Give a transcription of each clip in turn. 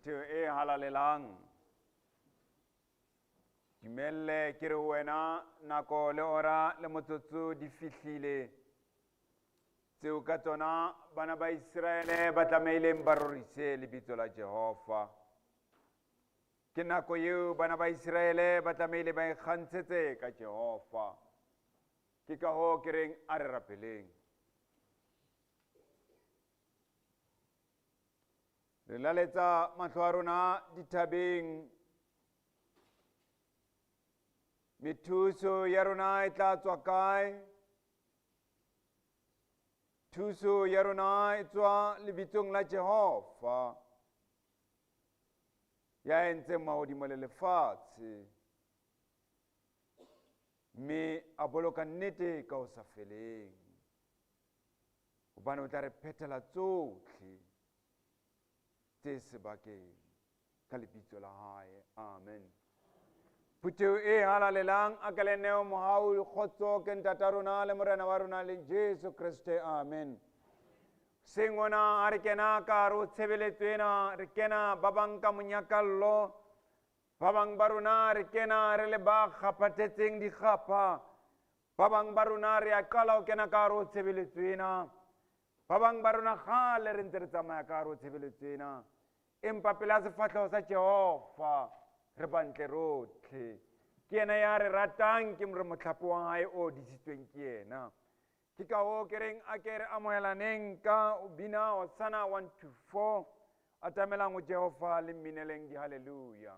Phutheho e halalelang, dumelle ke re ho wena nako le ora le motsotso di fihlile tseo ka tsona bana ba Iseraele ba tlamehileng ba rorise lebitso la Jehova. Ke nako eo bana ba Iseraele ba tlamehile ba ikgantshetse ka Jehova. Ke ka hoo ke reng a re rapeleng. Re laletsa mahlo a rona dithabeng, mme thuso ya rona e tla tswa kae? Thuso ya rona e tswa lebitsong la Jehova, ya entseng mahodimo le lefatshe, mme a boloka nnete ka ho sa feleng, hobane o tla re phethela tsohle tse sebakeng ka lebitso la hae. Amen. Phutheho e halalelang, a ke le neo mohau le kgotso ke ntata rona le morena wa rona le Jesu Kriste. Amen. Seng ona ha re kena ka hare ho tshebeletso ena, re kena ba bang ka monyakallo, ba bang ba rona re kena re le ba kgaphathetseng dikgapha, ba bang ba rona re a qala ho kena ka hare ho tshebeletso ena, ba bang ba rona kgale re ntse re tsamaya ka hare ho tshebeletso ena, empa pela sefahleho sa Jehova re bantle rotlhe. Ke yena ya re ratang, ke re motlhapo wa hae o disitsweng ke yena. Ke ka hoo ke reng a ke re amohelaneng ka ho bina Hosanna 1 to 4, atamelang ho Jehova le mmineleng dihaleluya.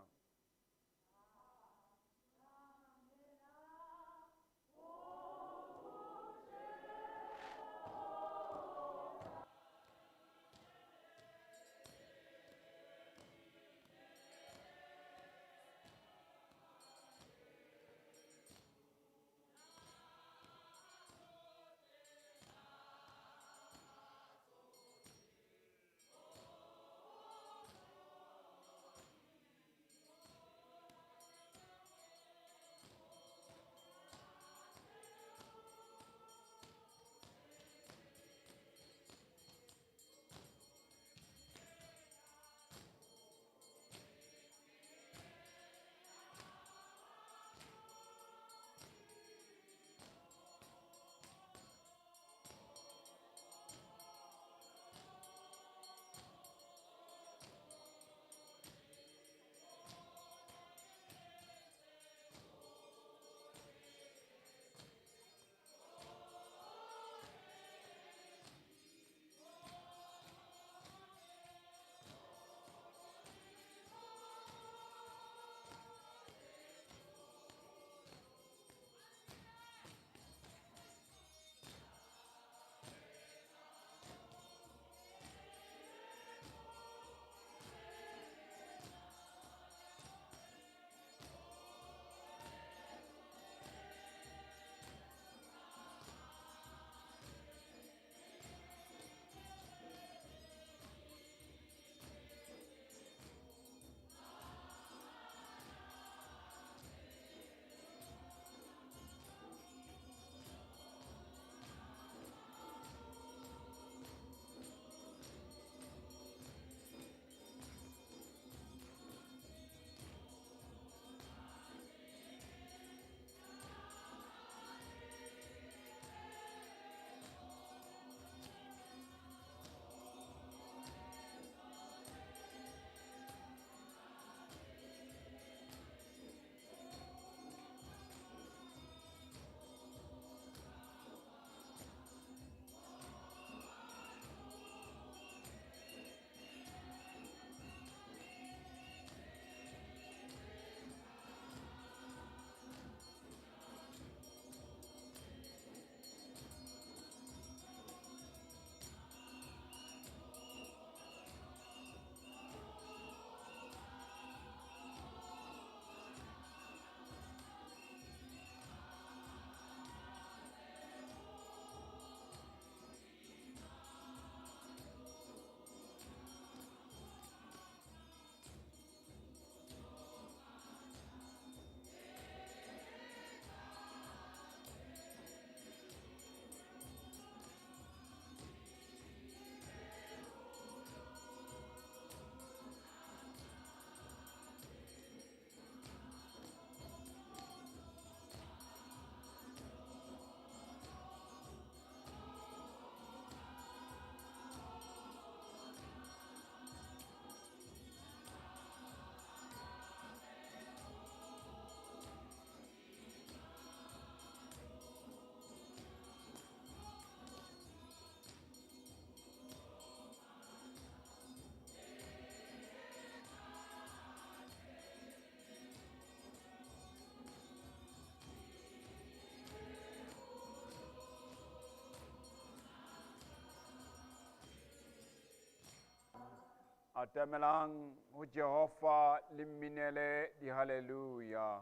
Atamelang ho Jehova le mminele dihaleluya,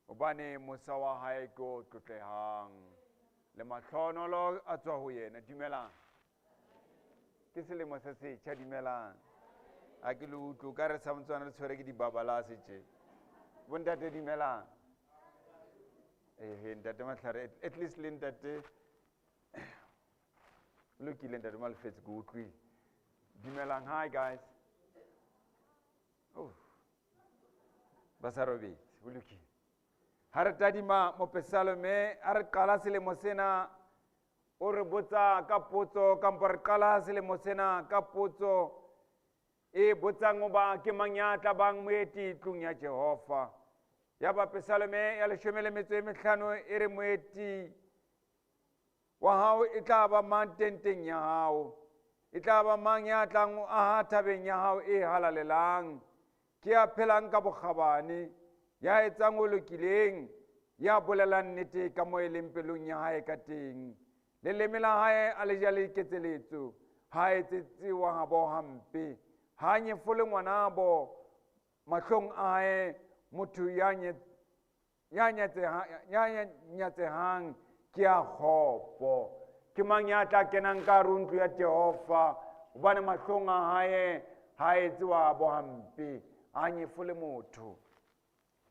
hobane mosa wa hae ke o tlotlehang, le mahlohonolo a tswa ho yena. Dumelang. Ke selemo se setjha, dumelang. Ha ke le utlwe, o ka re sa ntsane le tshwere ke dibabalase tje. Bontate, dumelang. Ehe, ntate Matlhare, at least le ntate lokile, ntate Malefetse, ke utlwile. Dumelang. Hi guys. Oh. Ba sa robetse, ho lokile. Ha re tadima mopesalome, ha re qala selemo sena, o re botsa ka potso, kampo re qala selemo sena ka potso e botsang hoba ke mang ya tla bang moeti tlung ya Jehova. Ya ba pesalome ya 15 e re moeti wa hao e tla ba mang tenteng ya hao, e tla ba mang ya tlang ho aha thabeng ya hao e halalelang? Ke ya phelang ka bokgabane, ya etsang o lokileng, ya bolelang nnete ka mo e leng pelong ya hae ka teng. Leleme la hae a le jale ketseletso, ha etsetse wa habo hampe, ha nyefole ngwanabo. Mahlong a hae motho ya nyatsehang ke ya kgopo. Ke mang ya tla kenang ka hare ho ntlo ya Jehova? Hobane mahlong a hae ha etse wa bo hampe, ha nyefole motho.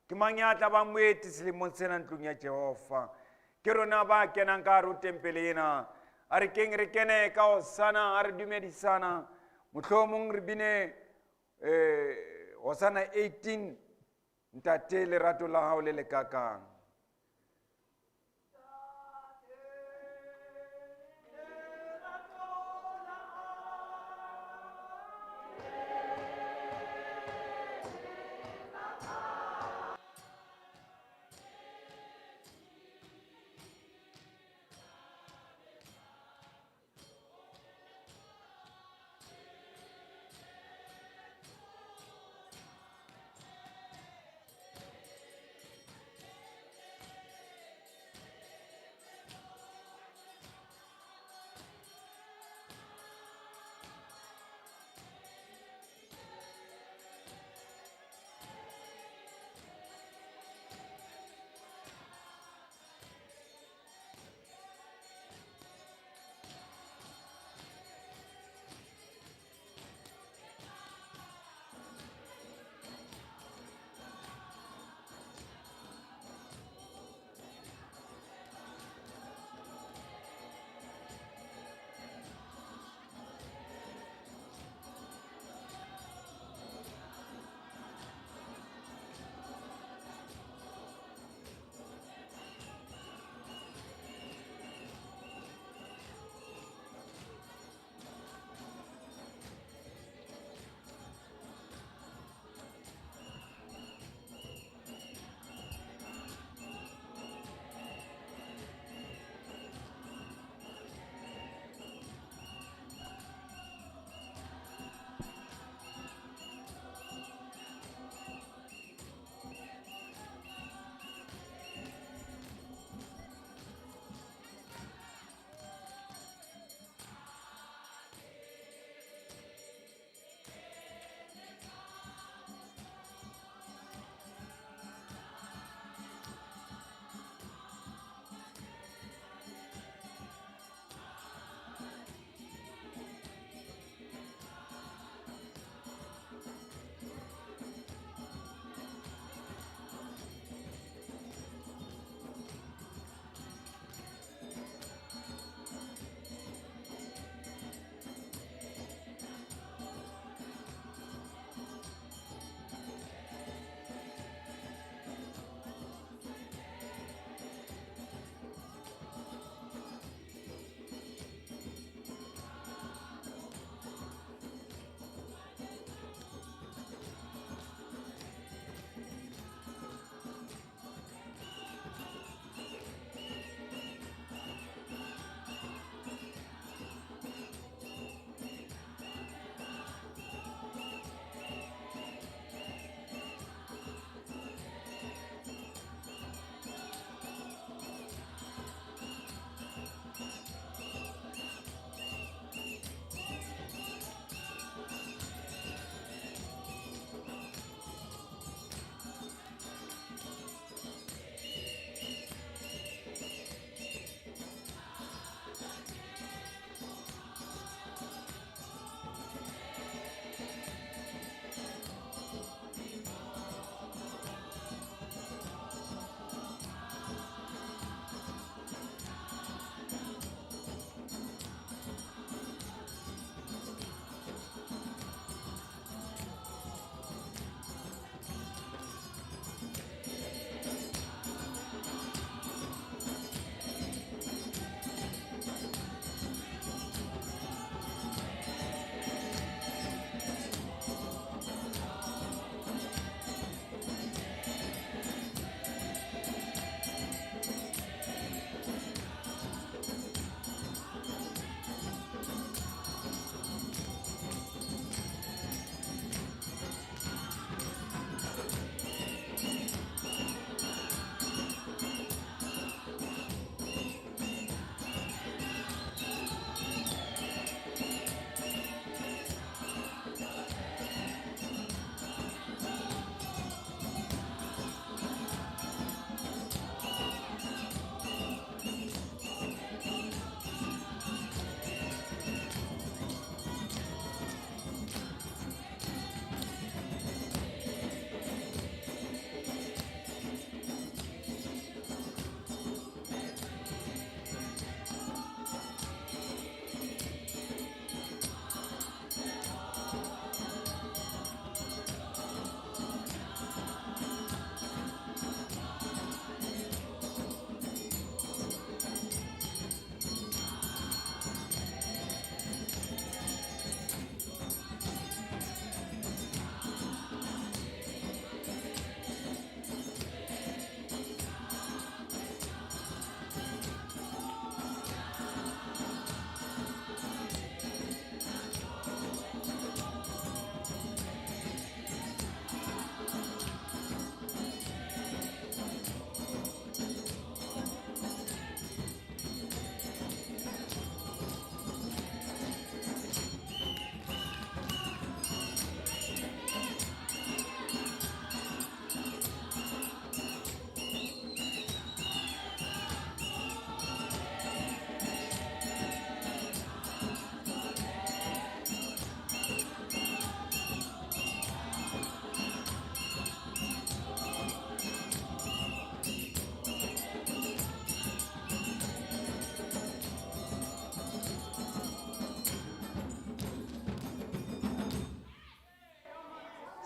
Ke mang ya tla bang moeti selemong sena ntlong ya Jehova? Ke rona ba kenang ka hare ho tempele ena. A re keng re kene ka hosana, a re dumedisana. Mohlomong re bine hosana 18, ntate lerato la hao le le kakang.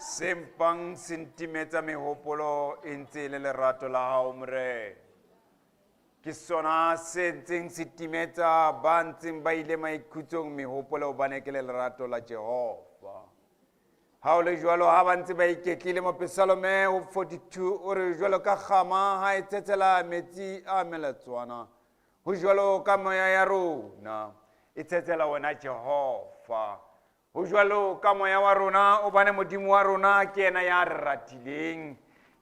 Se mpang se ntimetsa mehopolo e ntse e le lerato la hao, Morena. Ke sona se ntseng se timetsa ba ntseng ba ile maikhutsong mehopolo hobane ke le lerato la Jehova. Ha o le jwalo ha ba ntse ba iketlile mopesalome ho 42 o re jwalo ka kgama ha e tshetsela metsi a melatswana, ho jwalo ka moya ya rona e tshetsela wena Jehova. Ho jwalo ka moya wa rona obane Modimo wa rona ke yena ya re ratileng,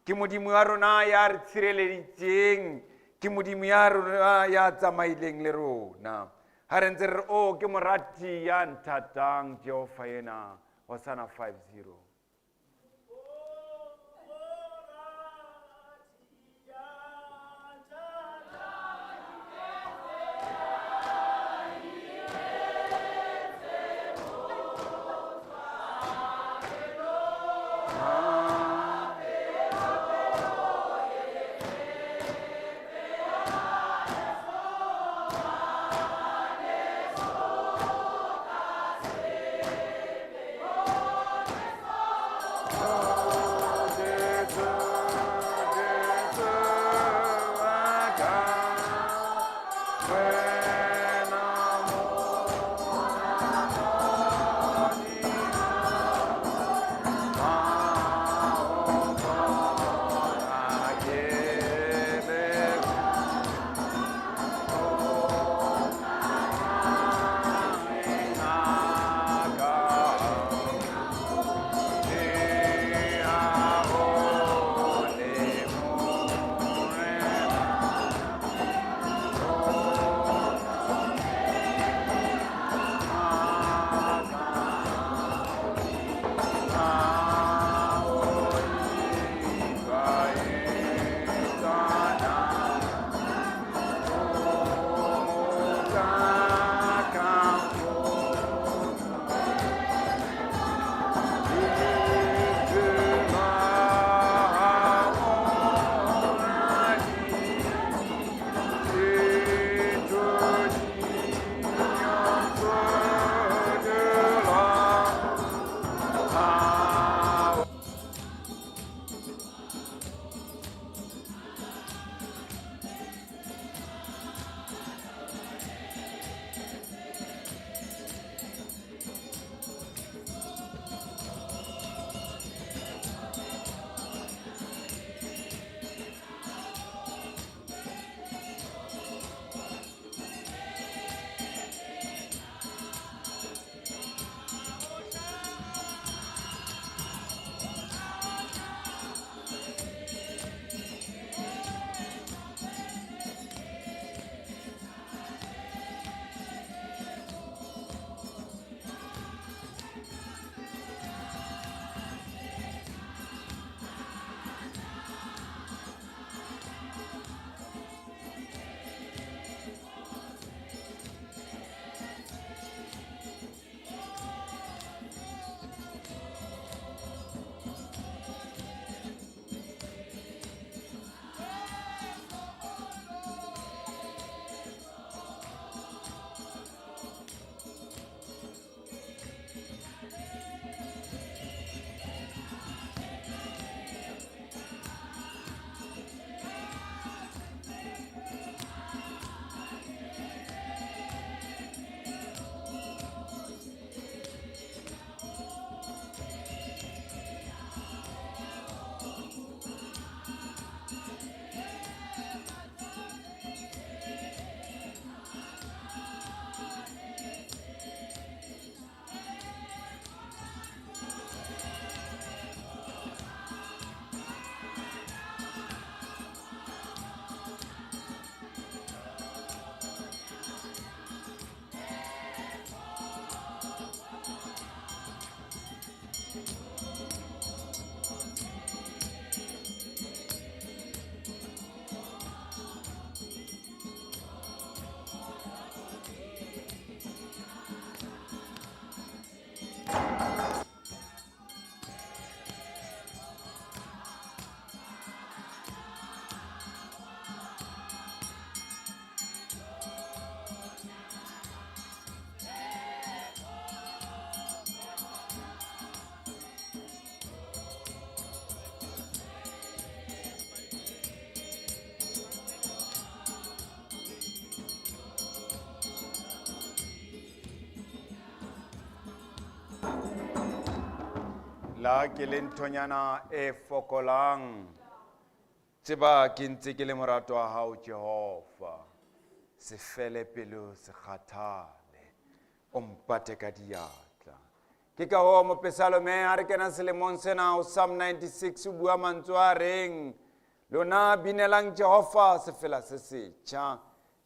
ke Modimo wa rona ya re tshireleditseng, ke Modimo ya rona ya tsamaileng le rona. Ha re ntse re re o ke morati ya nthatang Jehova ena, Hosanna 5-0. La ke le nthonyana e fokolang. Tseba ke ntse ke le morato wa hao Jehova. Se fele pelo se kgathale. O mpate ka diatla. Ke ka hoo mopesalome ha re kena selemong sena ho Psalm 96 o bua mantswe a reng lona binelang Jehova sefela se setjha.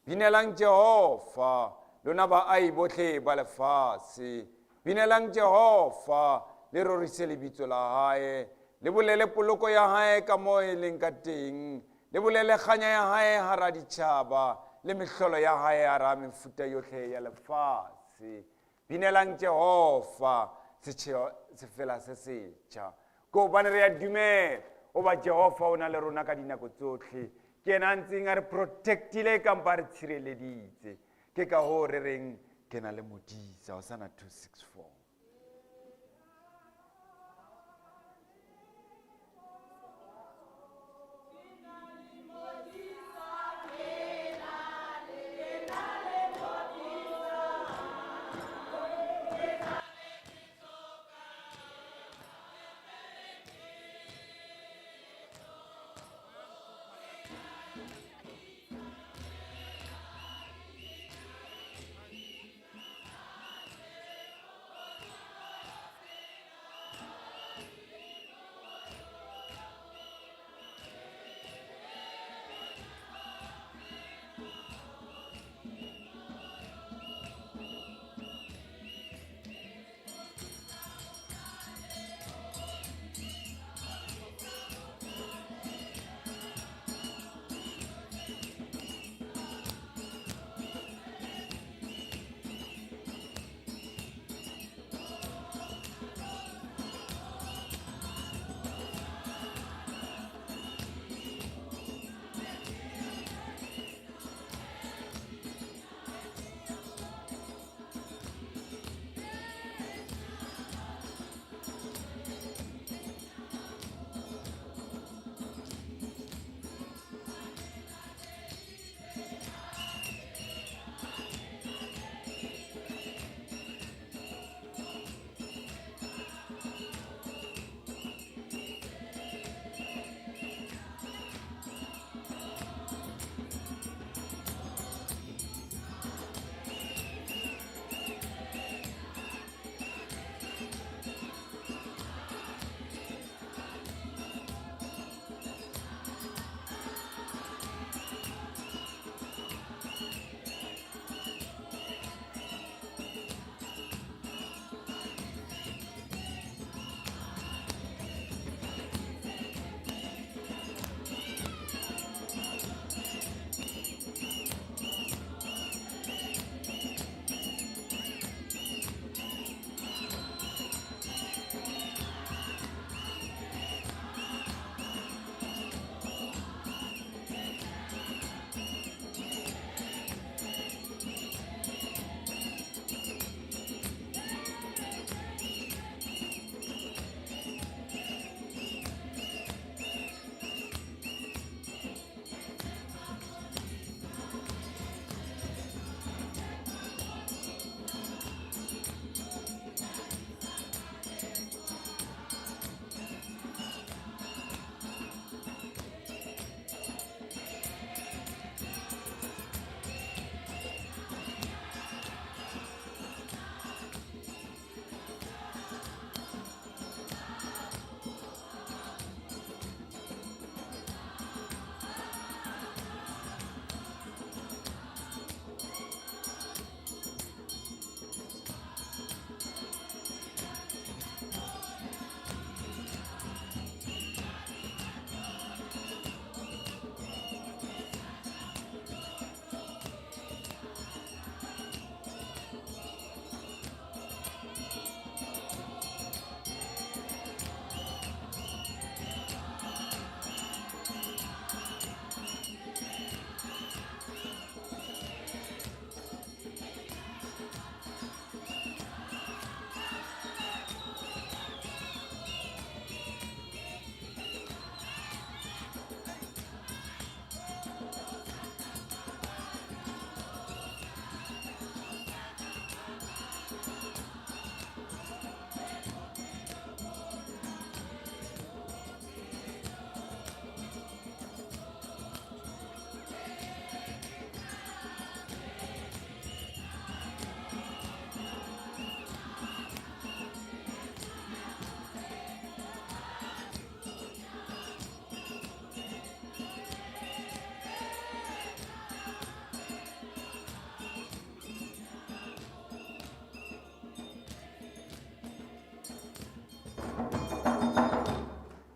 Binelang Jehova, lona baahi bohle ba lefatshe. Binelang Jehova, le rorise lebitso la hae. Le bolele poloko ya hae ka moo e leng ka teng. Le bolele kganya ya hae hara ditjhaba, le mehlolo ya hae hara mefuta yohle ya lefatshe. Binelang Jehova sefela se setjha. Ke hobane re a dumela hoba Jehova o na le rona ka dinako tsohle. Ke yena a ntseng a re protectile kampa a re tshireleditse. Ke ka hoo re reng ke na le modisa, Hosanna 264.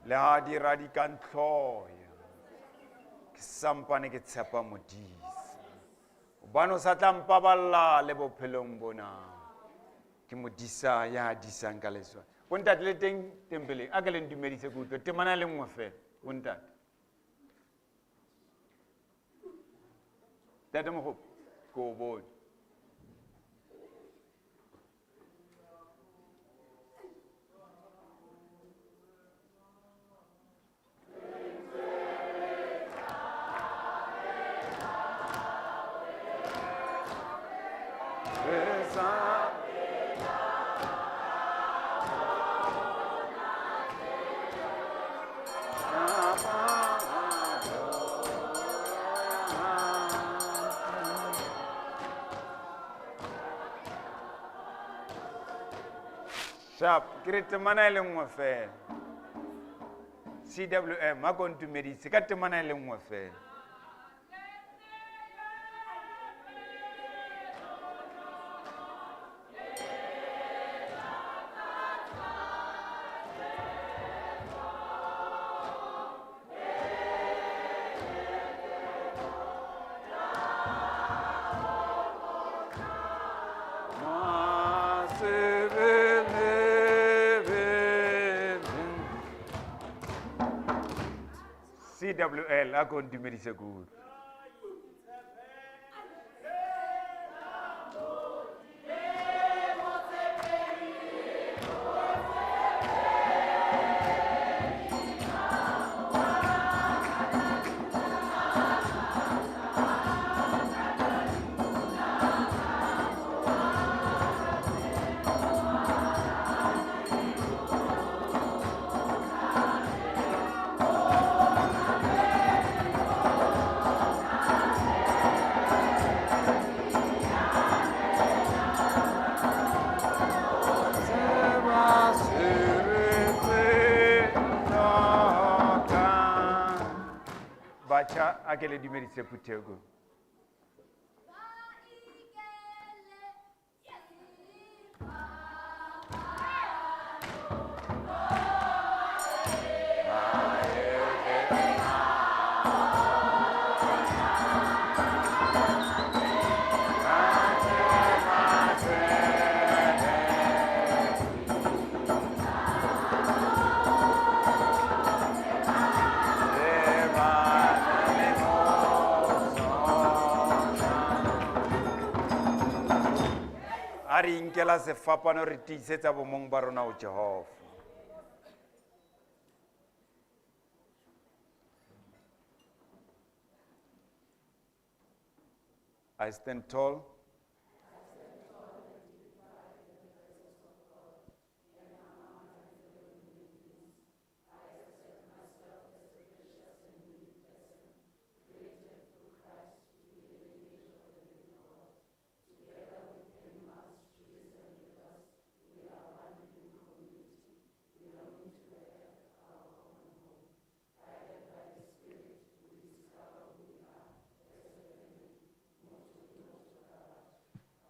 Le ha dira di ka ntlhoya, ke sampane ke tshepa modisa. Hobane o sa tla mpaballa le bophelong bona. Ke modisa ya disang ka leswa. Bontate le teng tempeleng, a ke le ntumedise ke utlwe temana e le nngwe fela, bontate. Ntate Mogopo, ke o bone. Sharp, ke re temana e le nngwe fela. CWM, a ko ntumedise ka temana e le nngwe fela. CWL, a ko ntumedise kudu. Batjha, a ke le dumedise phuthego. A re inkela sefapano re tiisetsa bomong ba rona ho Jehova. I stand tall.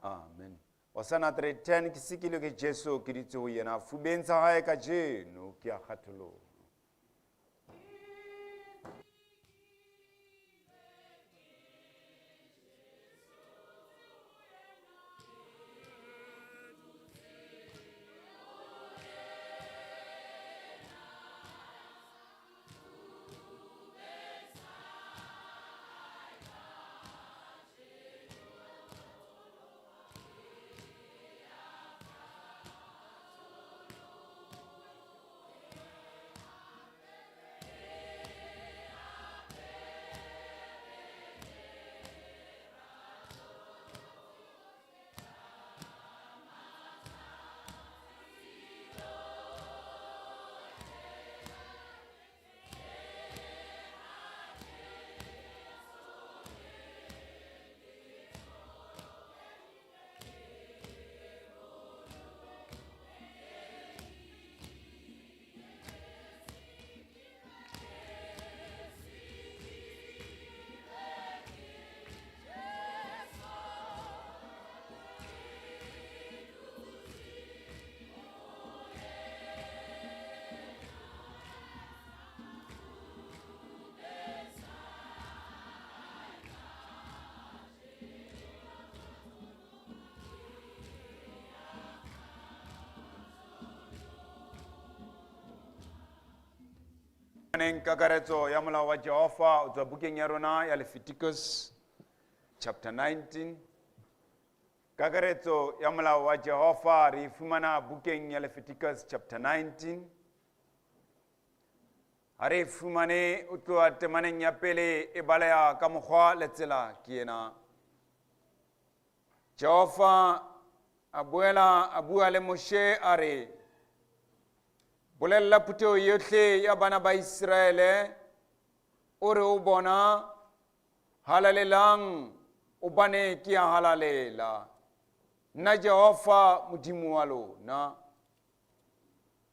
Amen. Hosana 3:10 ke sikilwe ke Jesu ke ditse ho yena fubeng tsa hae kajeno ke a kgatholoha. Neng kakaretso ya molao wa Jehova o tswa bukeng ya rona ya Leviticus chapter 19. Kakaretso ya molao wa Jehova re e fumana bukeng ya Leviticus chapter 19. Ha re e fumane o tloha temaneng ya pele e baleha ka mokgwa le tsela ke ena. Jehova a boela a bua le Moshe a re, bolella phutheho yohle ya bana ba Iseraele, o re ho bona, halalelang, hobane ke a halalela, nna Jehova Modimo wa lona.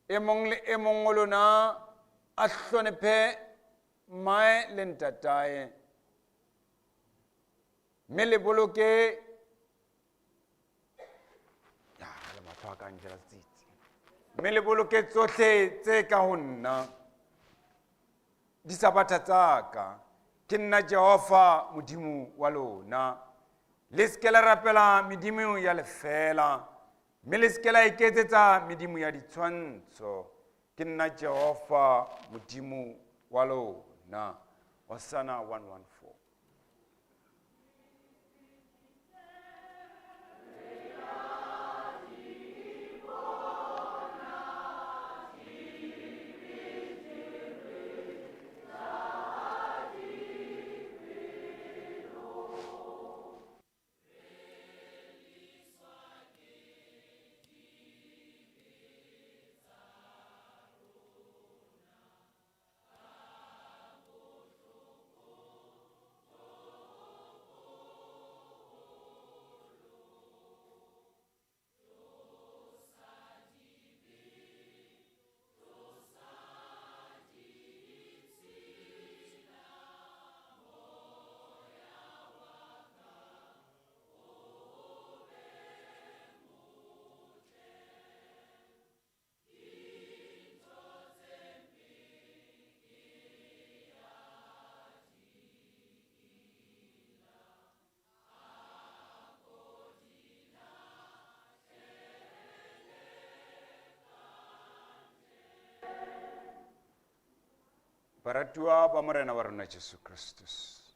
E mong le e mong wa lona a hlonephe mmae le ntatae, mme le boloke ya le mahlo a ka Angela Tsitsi, mme le boloke tsohle tse ka ho nna, disabatha tsa ka, ke nna Jehova Modimo wa lona. Le se ke la rapela medimo ya lefeela, mme le se ke la iketsetsa medimo ya ditshwantsho. Ke nna Jehova Modimo wa lona. Hosanna 114. Baratuwa ba Morena wa rona Jesu Kristus.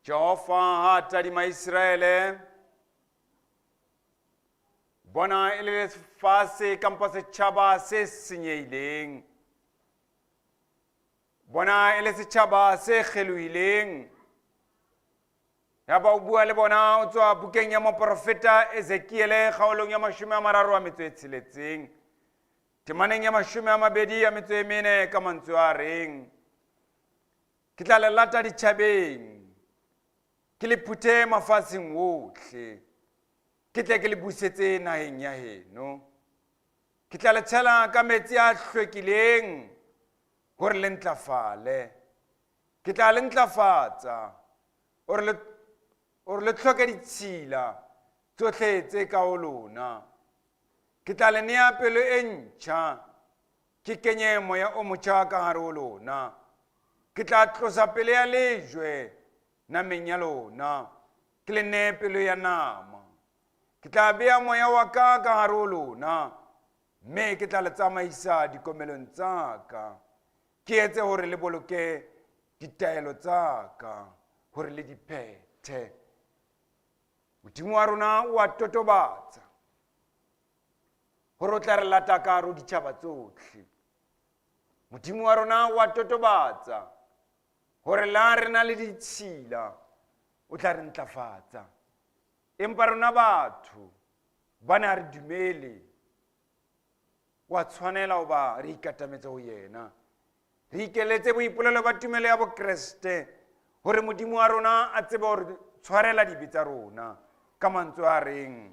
Jehova ha a tadima Iseraele, bona e le lefatshe kampa setjhaba se senyehileng, bona e le setjhaba se kgelohileng. Ya ba o bua le bona o tswa bukeng ya moporofeta Ezekiele kgaolong ya 36, temaneng ya 24 ka mantswe a reng, ke tla le lata ditjhabeng, ke le phuthe mafatsheng wohle, ke tle ke le busetse naheng ya heno. Ke tla le tshela ka metsi a hlwekileng hore le ntlafale. Ke tla le ntlafatsa hore le hloke ditshila tsohle tse ka ho lona. Ke tla le nea pelo e ntjha, ke kenye moya o motjha ka hare ho lona. Ke tla tlosa pelo ya lejwe nameng ya lona, ke le nee pelo ya nama. Ke tla bea moya wa ka ka hare ho lona, mme ke tla le tsamaisa dikomelong tsa ka. Ke etse hore le boloke ditaelo tsa ka, hore le di phethe. Modimo wa rona o a totobatsa hore o tla re lata ka hare ho ditjhaba tsohle. Modimo wa rona o a totobatsa hore la re na le ditshila, o tla re ntlafatsa. Empa rona batho bana ha re dumele, wa tshwanela hoba re ikatametse ho yena. Re ikeletse boipolelo ba tumelo ya Bokreste hore Modimo wa rona a tsebe hore tshwarela dibe tsa rona ka mantswe a reng,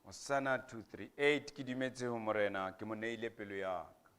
Hosanna 238 ke dumetse ho Morena ke mo neile pelo ya ka.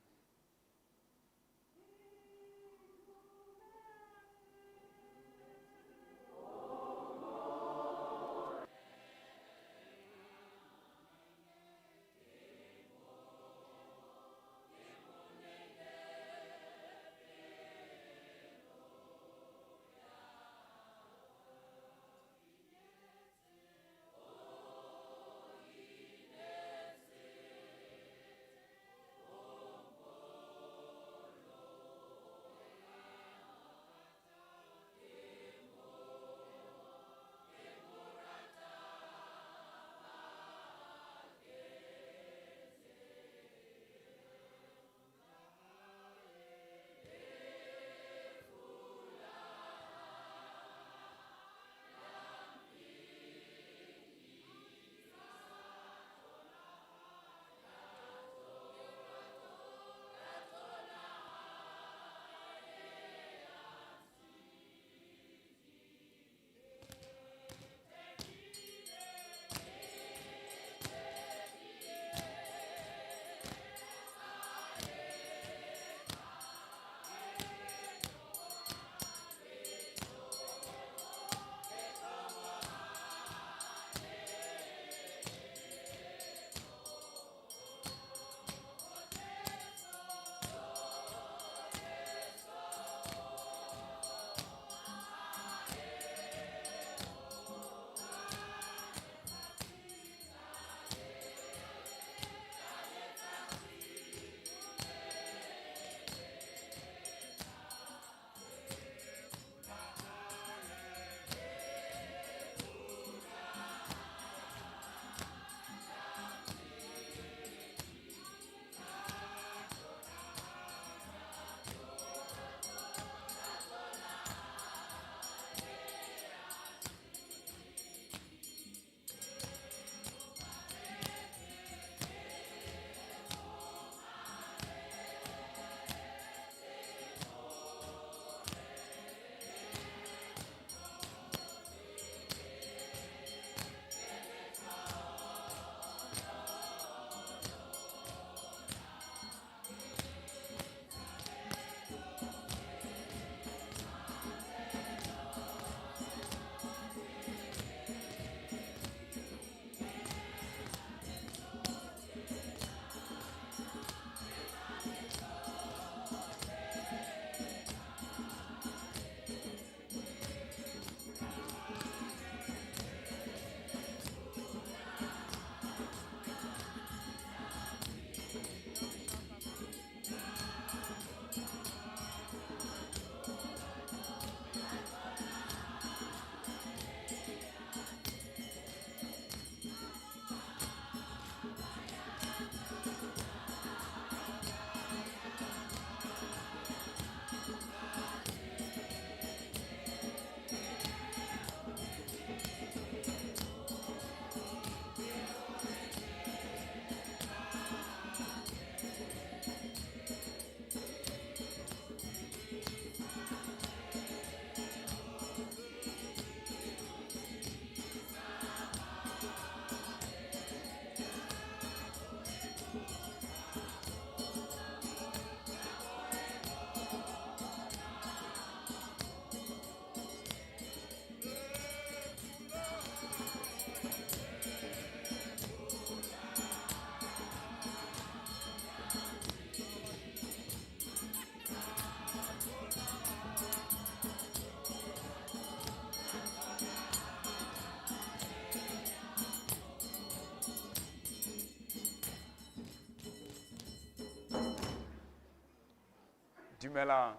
Dumelang.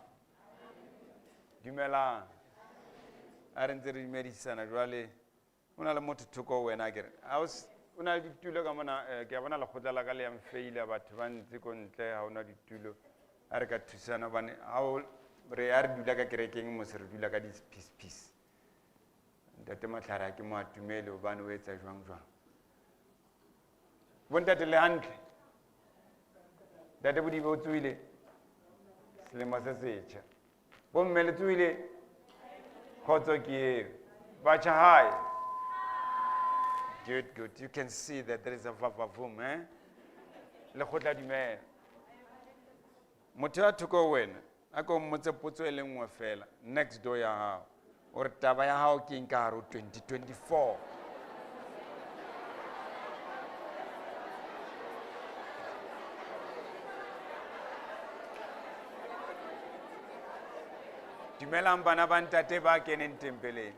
Dumelang. A re ntse re dumedisana jwale. O na le motho thoko ho wena akere. Ha o o na le ditulo ka mona, ke a bona lekgotla la ka le yang feila, batho ba ntse ko ntle, ha hona ditulo. A re ka thusana hobane ha o re a re dula ka kerekeng mo se re dula ka di-piece piece. Ntate Matlhare ha ke mo atumele hobane o etsa jwang jwang. Bontate le hantle. Ntate Bodibe o tsohile selemo se setjha. Bomme le tsohile, kgotso ke eo. Batjha hae. Good, good. You can see that there is a vavavoom, eh? Lekgotla dumela. Motho ya thoko ho wena, a ko mmotse potso e le nngwe fela, next door ya hao. O re taba ya hao ke eng ka hare ho 2024? Dumelang bana ba ntate ba keneng tempeleng.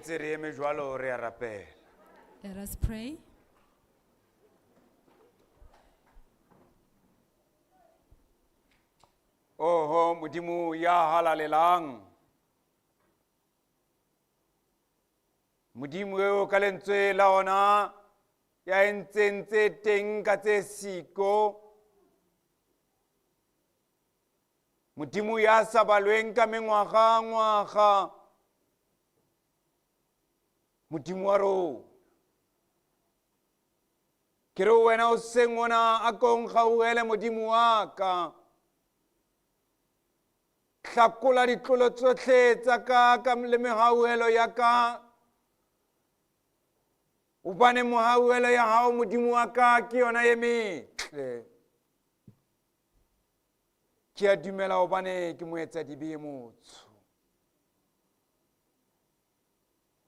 ntse re eme jwalo re a rapela. Let us pray. Oho Modimo ya halalelang. Modimo eo ka lentswe la ona ya entseng tse teng ka tse siko. Modimo ya sa balweng ka mengwaga ngwaga. Modimo wa rona. Ke re wena o seng ona a ko nkgauhele Modimo wa ka. Hlakola ditlolo tsohle tsa ka ka le mehauhelo ya ka. Hobane mohauhelo ya hao Modimo wa ka ke yona e metle. Ke a dumela hobane ke moetsadibe e motsho.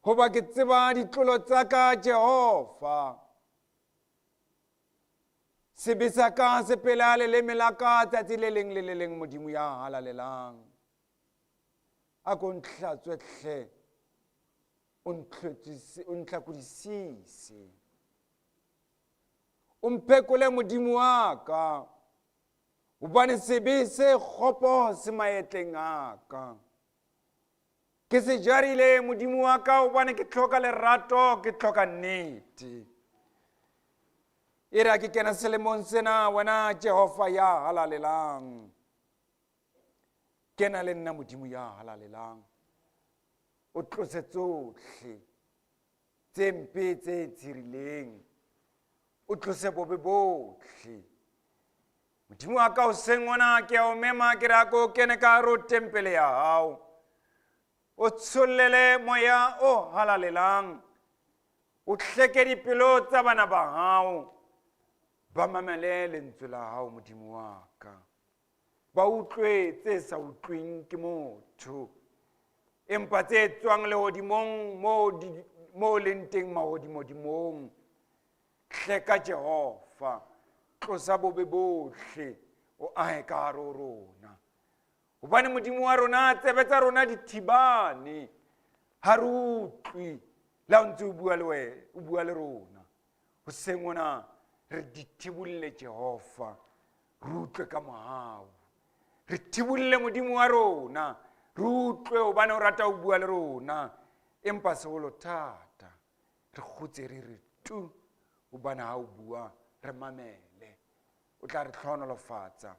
Hoba ke tseba ditlolo tsa ka Jehova. Sebe sa ka se pela leleme la ka tsatsi le leng le le leng Modimo ya halalelang. A ko ntlhatswe hle, o ntlhotsise, o ntlhakodisise. O mphekole Modimo wa ka, hobane sebe se kgopo se maetleng a ka. Ke se jarile Modimo wa ka hobane ke hloka lerato, ke hloka nnete. E re ha ke kena selemong sena wena Jehova ya halalelang. Kena le nna Modimo ya halalelang. O tlose tsohle tse mpe tse tshirileng. O tlose bobe bohle. Modimo wa ka hoseng hona ke a o mema ke re a ko kene ka hare ho tempele ya hao. O tshollele moya o halalelang. O hleke dipelo tsa bana ba hao. Ba mamele lentswe la hao Modimo wa ka. Ba utlwe tse sa utlweng ke motho. Empa tse tswang lehodimong mo leng teng mahodimodimong. Hleka Jehova, tlosa bobe bohle, o ahe ka hare ho rona. Hobane Modimo wa rona, tsebe tsa rona di thibane. Ha re utlwe le ha o ntse o bua le wena, o bua le rona. Hoseng hona re di thibolle Jehova, re utlwe ka mohau. Re thibolle Modimo wa rona, re utlwe hobane o rata ho bua le rona. Empa seholo thata, re kgutse re re tu, hobane ha o bua re mamele. O tla re hlohonolofatsa.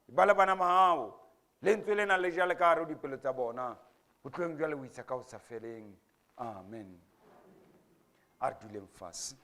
Ba le bana ba hao, lentswe lena le jale ka hare ho dipelo tsa bona. Ho tloheng jwale ho isa ka ho sa feleng. Amen. A re duleng fatshe.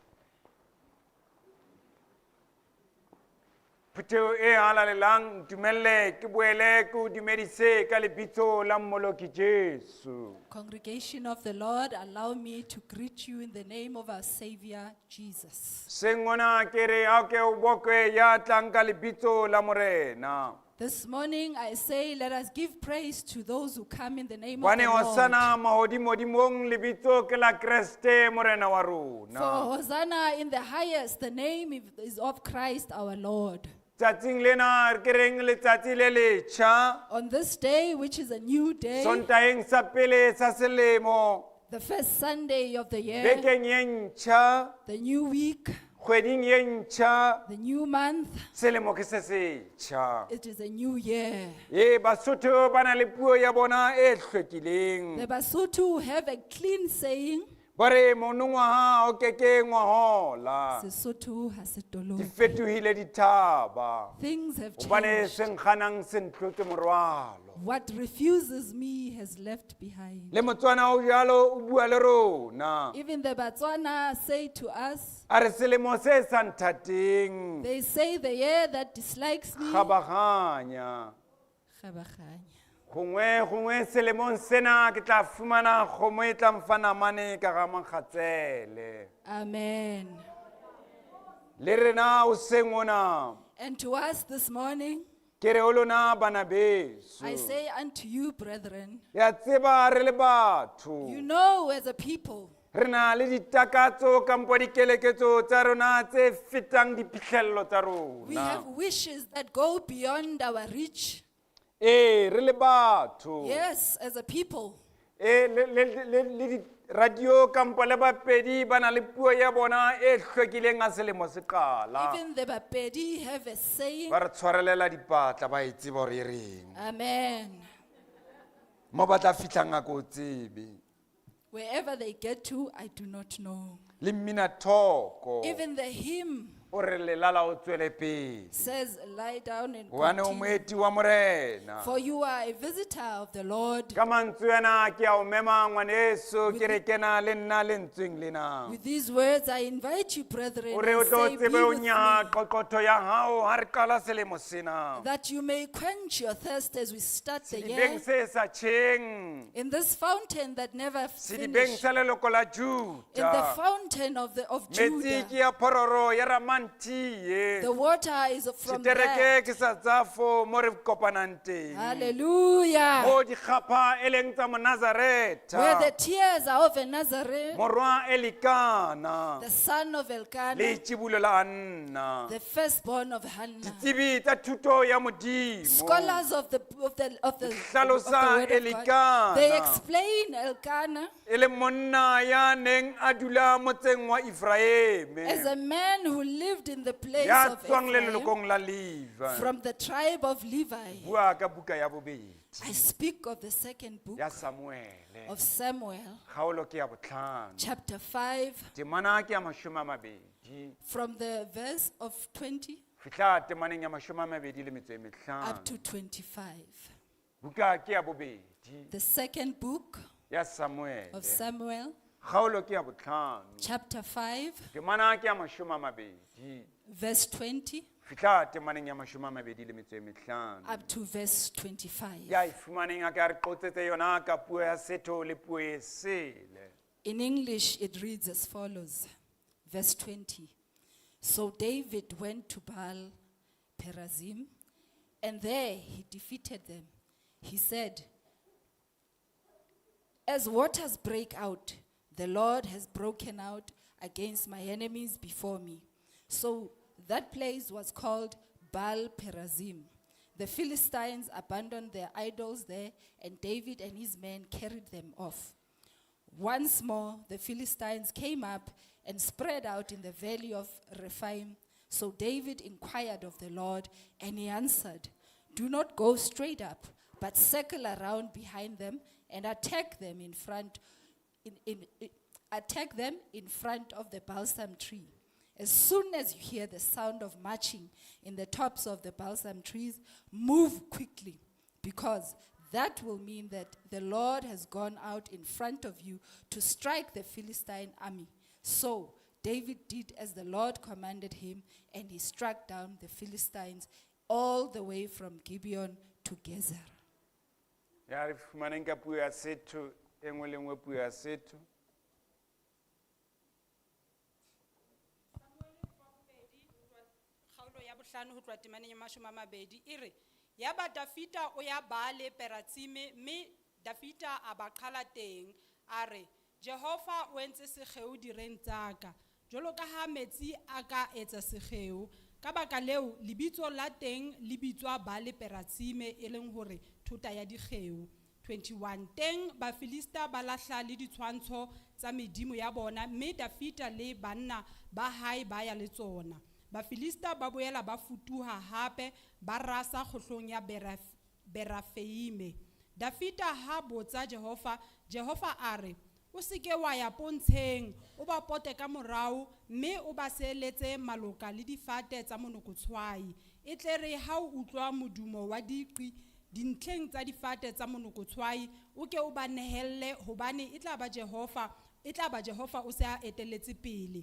Phutheho e halalelang, ntumelle ke boele ke o dumedise ka lebitso la Mmoloki Jesu. Congregation of the Lord, allow me to greet you in the name of our Savior, Jesus. Seng hona ke re a ke o bokwe ya tlang ka lebitso la Morena. This morning I say, let us give praise to those who come in the name of Hobane the Lord. Hosanna mahodimodimong lebitso ke la Kreste Morena wa rona. For Hosanna in the highest, the name is of Christ our Lord. Tsatsing lena re ke reng letsatsi le letjha. On this day, which is a new day, Sontaeng sa pele sa selemo. the first Sunday of the year, Bekeng ye ntjha. the new week, Kgweding ye ntjha. the new month, Selemo ke se setjha. it is a new year. Ee, Basotho ba na le puo ya bona e hlwekileng. The Basotho have a clean saying, Ba re monongwaha o keke ngwahola. Sesotho ha se Di toloke. fetohile dithaba. Things have Hobane changed. se nkganang se ntlotse morwalo. What refuses me has left behind. Le Motswana o jwalo o bua le rona. Even the Batswana say to us, A re selemo se sa nthateng. they say the year that dislikes me, Kgabaganya. Kgabaganya. Gongwe gongwe selemong sena ke tla fumana kgomo e tla mfa namane ka ga Mogatsele. Amen. Le rena o seng ona. And to us this morning, Ke re ho lona bana beso. I say unto you, brethren, Ya tseba re le batho. you know as a people, Re na le ditakatso kampo dikeleketso tsa rona tse fetang diphihlello tsa we rona. have wishes that go beyond our reach. Ee, re le batho. Yes, as a people. Ee, le, le, le, le di, radio kampo le bapedi ba na le puo ya bona e hlwekileng ha selemo se qala. Even the Bapedi have a saying. Ba re tshwarelela dipatla ba e tseba hore e reng. Amen. Mo ba tla fihlang ha ke o tsebe. Wherever they get to, I do not know. Le mmina thoko. Even the hymn O re lelala o tswele pele. says, Lie down and Hobane o continue. moeti wa morena. For you are a visitor of the Lord. Ka mantswe ana ke a o mema ngwaneso ke re kena le nna lentsweng lena. With these words, I invite you, brethren, O re o and tlo say, tsebe Be o with me, nyaha qoqotho ya hao ha re qala selemo sena. that you may quench your thirst as we start the Sedibeng year se sa tjheng. in this fountain that never Sedibeng finishes, sa leloko la in the Juda. fountain of Metsi Judah. ke ya phororo ya Ramantie. The water is from there. Setereke ke sa tsafo mo re kopanang teng. Hallelujah. Mo dikgapha e leng tsa Where the Monazaretha. tears are of a Nazareth, Morwa Elikana. the son of Le Elkanah, tšibulo la Anna. the firstborn of Hannah. Ditsebi tsa thuto ya Modimo. Scholars of the Hlalosa word of Elikana. God, they explain Elkanah E le monna ya neng a dula motseng wa as Efraime. a man who lived in the place Ya of tswang Ephraim, lelokong la Levi. from the tribe of Levi. Bua ka buka ya bobedi I speak of the second book ya Samuele. of Samuel, Kgaolo ke ya botlhano. chapter 5, Temana ke ya mashome a mabedi. from the verse of 20 Fihla temaneng ya mashome a mabedi le metso e up mehlano. to 25. Buka ke ya bobedi The second book ya Samuele. of Samuel, Kgaolo ke ya botlhano. chapter 5, Temana ke ya mashome a mabedi. verse 20 Fihla temaneng ya mashome a mabedi le metso e mehlano. up to verse 25. Ya e fumaneng a ka re qotsetse yona ka puo ya setho le puo e sele. In English, it reads as follows Verse 20. So David went to Baal Perazim, and there he defeated them. He said, As waters break out, the Lord has broken out against my enemies before me. So that place was called Baal Perazim. The Philistines abandoned their idols there, and David and his men carried them off. Once more, the Philistines came up and spread out in the valley of Rephaim. So David inquired of the Lord, and he answered, Do not go straight up, but circle around behind them and attack them in front, attack them in front of the balsam tree. As soon as you hear the sound of marching in the tops of the balsam trees, move quickly, because that will mean that the Lord has gone out in front of you to strike the Philistine army. So David did as the Lord commanded him, and he struck down the Philistines all the way from Gibeon to Gezer. Ya re fumaneng ka puo ya setho e nngwe le nngwe puo ya setho. Kgaolo ya bohlano ho tloha temaneng ya mashome a mabedi e re yaba Dafita o ya Baale Peratsime mme Dafita a ba qhala teng a re Jehova o entse sekgeo direng tsa ka jwalo ka ha metsi a ka etsa sekgeo ka baka leo lebitso la teng le bitswa Baale Peratsime e leng hore thota ya dikgeo 21 teng bafilista ba lahla le ditshwantsho tsa medimo ya bona mme Dafita le banna ba hae ba ya le tsona bafilista ba boela ba futuha hape ba rasa kgohlong ya Berafeime Dafita ha botsa Jehova Jehova a re o seke wa ya pontsheng o ba pote ka morao mme o ba seeletse maloka le difate tsa monokotshwai e tle re ha o utlwa modumo wa diqi dintlheng tsa difate tsa monokotshwai o ke o ba nehelle hobane e tla ba Jehova e tla ba Jehova o se a etelletse pele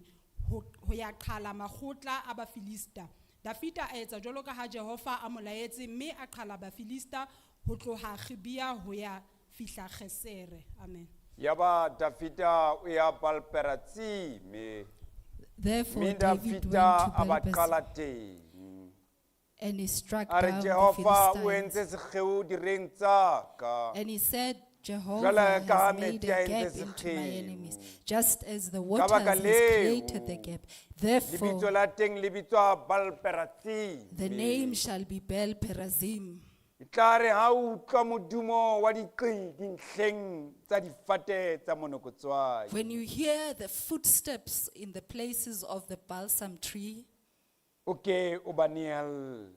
ho ho ya qhala makgotla a Bafilista Dafita a etsa jwalo ka ha Jehova a mo laetse mme a qhala Bafilista ho tloha Gibea ho ya fihla Gesere amen Yaba Dafita o ya Baal-Peratsime. Therefore, Mme David went Dafita to a ba Baal qala teng. and he struck A re down the Jehova o Philistines. entse sekgeo direng tsa ka. And he said, Jehovah Jwale ka ha has made metsi a a gap entse into my sekgeo. enemies, just as the waters baka has created the leo, gap. Lebitso Therefore, la teng le bitswa Baal-Peratsime. the name shall be Baal Perazim. E tla re ha o utlwa modumo wa diqi dintlheng tsa difate tsa monokotswai When you hear the footsteps in the places of the balsam tree, o ke o ba neelle.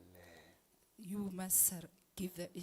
You must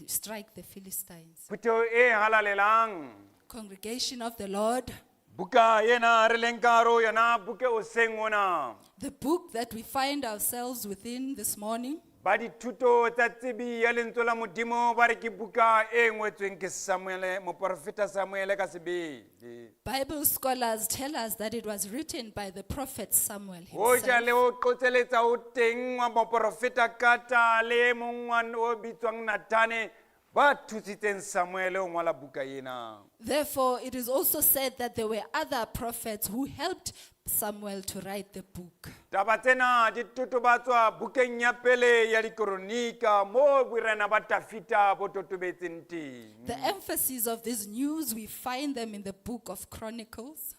strike the Philistines. Phutheho e halalelang, Congregation of the Lord, buka ena re leng ka hare ho yona, buka o seng ona, the book that we find ourselves within this morning, ba dithuto tsa tsebi ya lentswe la Modimo ba re ke buka e ngotsweng ke Samuele, moporofeta Samuele ka sebele. Bible scholars tell us that it was written by the prophet Samuel Hoja himself. Le ho qotseletsa ho teng wa moporofeta Kata le e mong wa o bitswang Nathane ba thusitseng Samuele ho ngola buka ena. Therefore, it is also said that there were other prophets who helped Samuel to write the book. Taba tsena di totobatswa bukeng ya pele ya dikoronika moo borena ba Tafita bo totobetseng teng. The emphasis of these news, we find them in the book of Chronicles.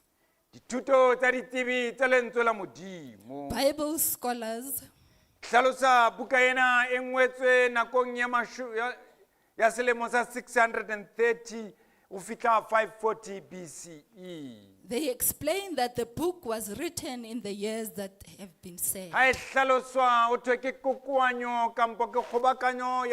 Dithuto tsa ditsebi tsa lentswe la Modimo Bible scholars hlalosa buka ena e ngwetswe nakong ya ya selemo sa 630 ho fihla 540 BCE. They explain that the book was written in the years that have been said. Ha e hlaloswa ho thwe ke kokoanyo kampo ke kgobakanyo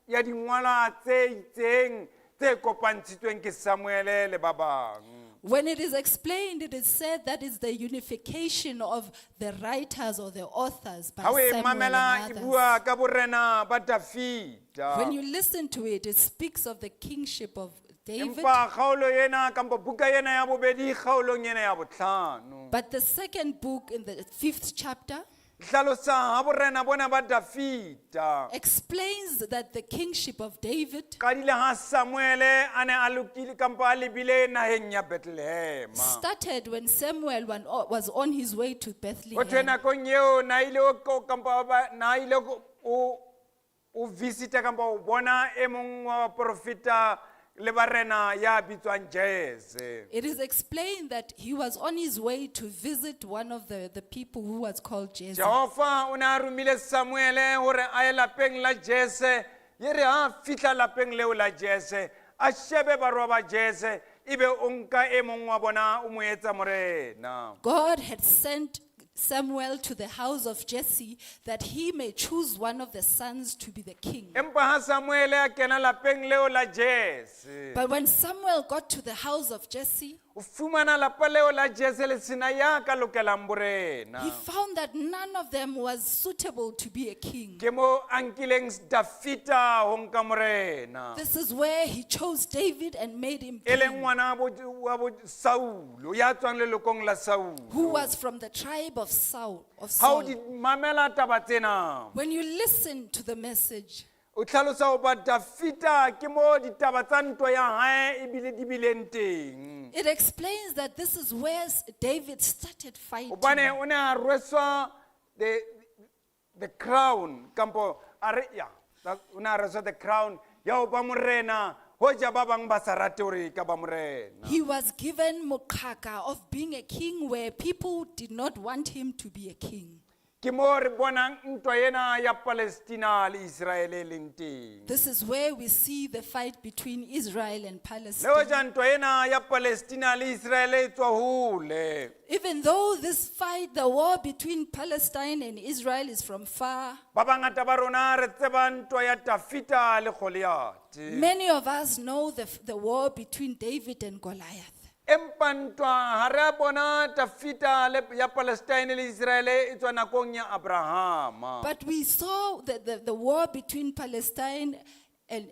ya dingwalwa tse itseng tse kopantshitsweng ke Samuele le ba bang. When it is explained, it is said that is the unification of the writers or the authors by Ha o e Samuel mamela and e others. bua ka borena ba Dafita. When you listen to it, it speaks of the kingship of David. Empa kgaolo ena kampo buka ena ya bobedi kgaolong ena ya bohlano. But the second book in the fifth chapter Hlalosa ha borena bona ba Dafita explains that the kingship of David qadile ha Samuele a ne a lokile kampo a lebile naheng ya Bethlehem. Started when Samuel was on his way to Ho thwe Bethlehem. nakong eo na ile o kampo ba na ile o visita kampo o bona e mong wa baprofeta le barena ya bitswang Jese. It is explained that he was on his way to visit one of the people who was called Jesse. Jehova o ne a romile Samuele hore a ye lapeng la Jese, ye re ha a fihla lapeng leo la Jese, a shebe barwa ba Jese, ebe o nka e mong wa bona o mo etsa morena. God had sent Samuel to the house of Jesse that he may choose one of the sons to be the king. Empa ha Samuele a kena lapeng leo la Jese, But when Samuel got to the house of Jesse, o fumana lapa leo la Jese le sena ya ka lokelang borena. He found that none of them was suitable to be a king. Ke mo a nkileng Dafita ho nka morena. This is where he chose David and made him E leng king, ngwana wa bo Saulo, ya tswang lelokong la Saulo. Who was from the tribe of Saul. Of Ha o Saul. di mamela taba tsena, When you listen to the message, o tlhalosa hoba Dafita ke mo ditaba tsa ntwa ya hae ebile di bileng teng. It explains that this is where David started fighting. Hobane o ne a rweswa the crown kampo a re ya o ne a rweswa the crown ya ho ba morena hoja ba bang ba sa rate hore e ka ba morena. He was given mokaka of being a king where people did not want him to be a king. Ke mo re bonang ntwa ena ya Palestina le Israel e leng teng. This is where we see the fight between Israel and Le Palestine. hoja ntwa ena ya Palestina le Israel e tswa hole, Even though this fight, the war between Palestine and Israel is from far, ba bangata ba rona re tseba ntwa ya Tafita le Goliath. Many of us know the war between David and Goliath. Empa ntwa ha re a bona Tafita le ya Palestine le Israel e tswa nakong ya Abrahama. But we saw the war between Palestine and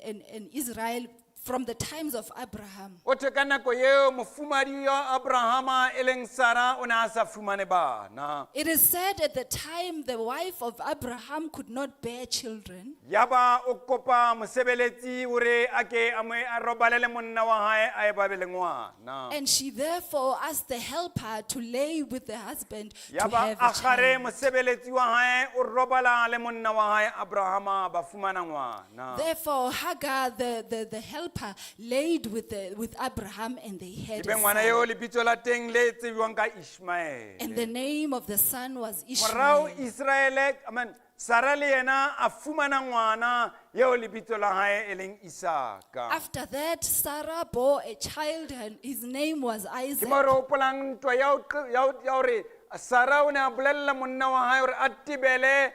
Israel from the times of Abraham. O thwe ka nako eo mofumadi wa Abrahama e leng Sara o ne a sa fumane bana. It is said at the time the wife of Abraham could not bear children. Yaba o kopa mosebeletsi hore a ke a mo a robale le monna wa hae a e ba be le ngwana. And she therefore asked the helper to lay with the husband to Yaba have a a kgare child. mosebeletsi wa hae o robala le monna wa hae Abrahama ba fumana ngwana. Therefore, Hagar, the helper, helper laid with Abraham and they had Ebe a ngwana eo son. lebitso la teng le tsebiwang ka And Ishmaele. the name of the son was Morao Ishmael. Israele, I mean, Sara le yena a fumana ngwana eo lebitso la hae e leng Isaka. After that, Sarah bore a child and his name was Ke Isaac. mo re hopolang ntwa ya ho ya hore Sara o ne a bolella monna wa hae hore a tebele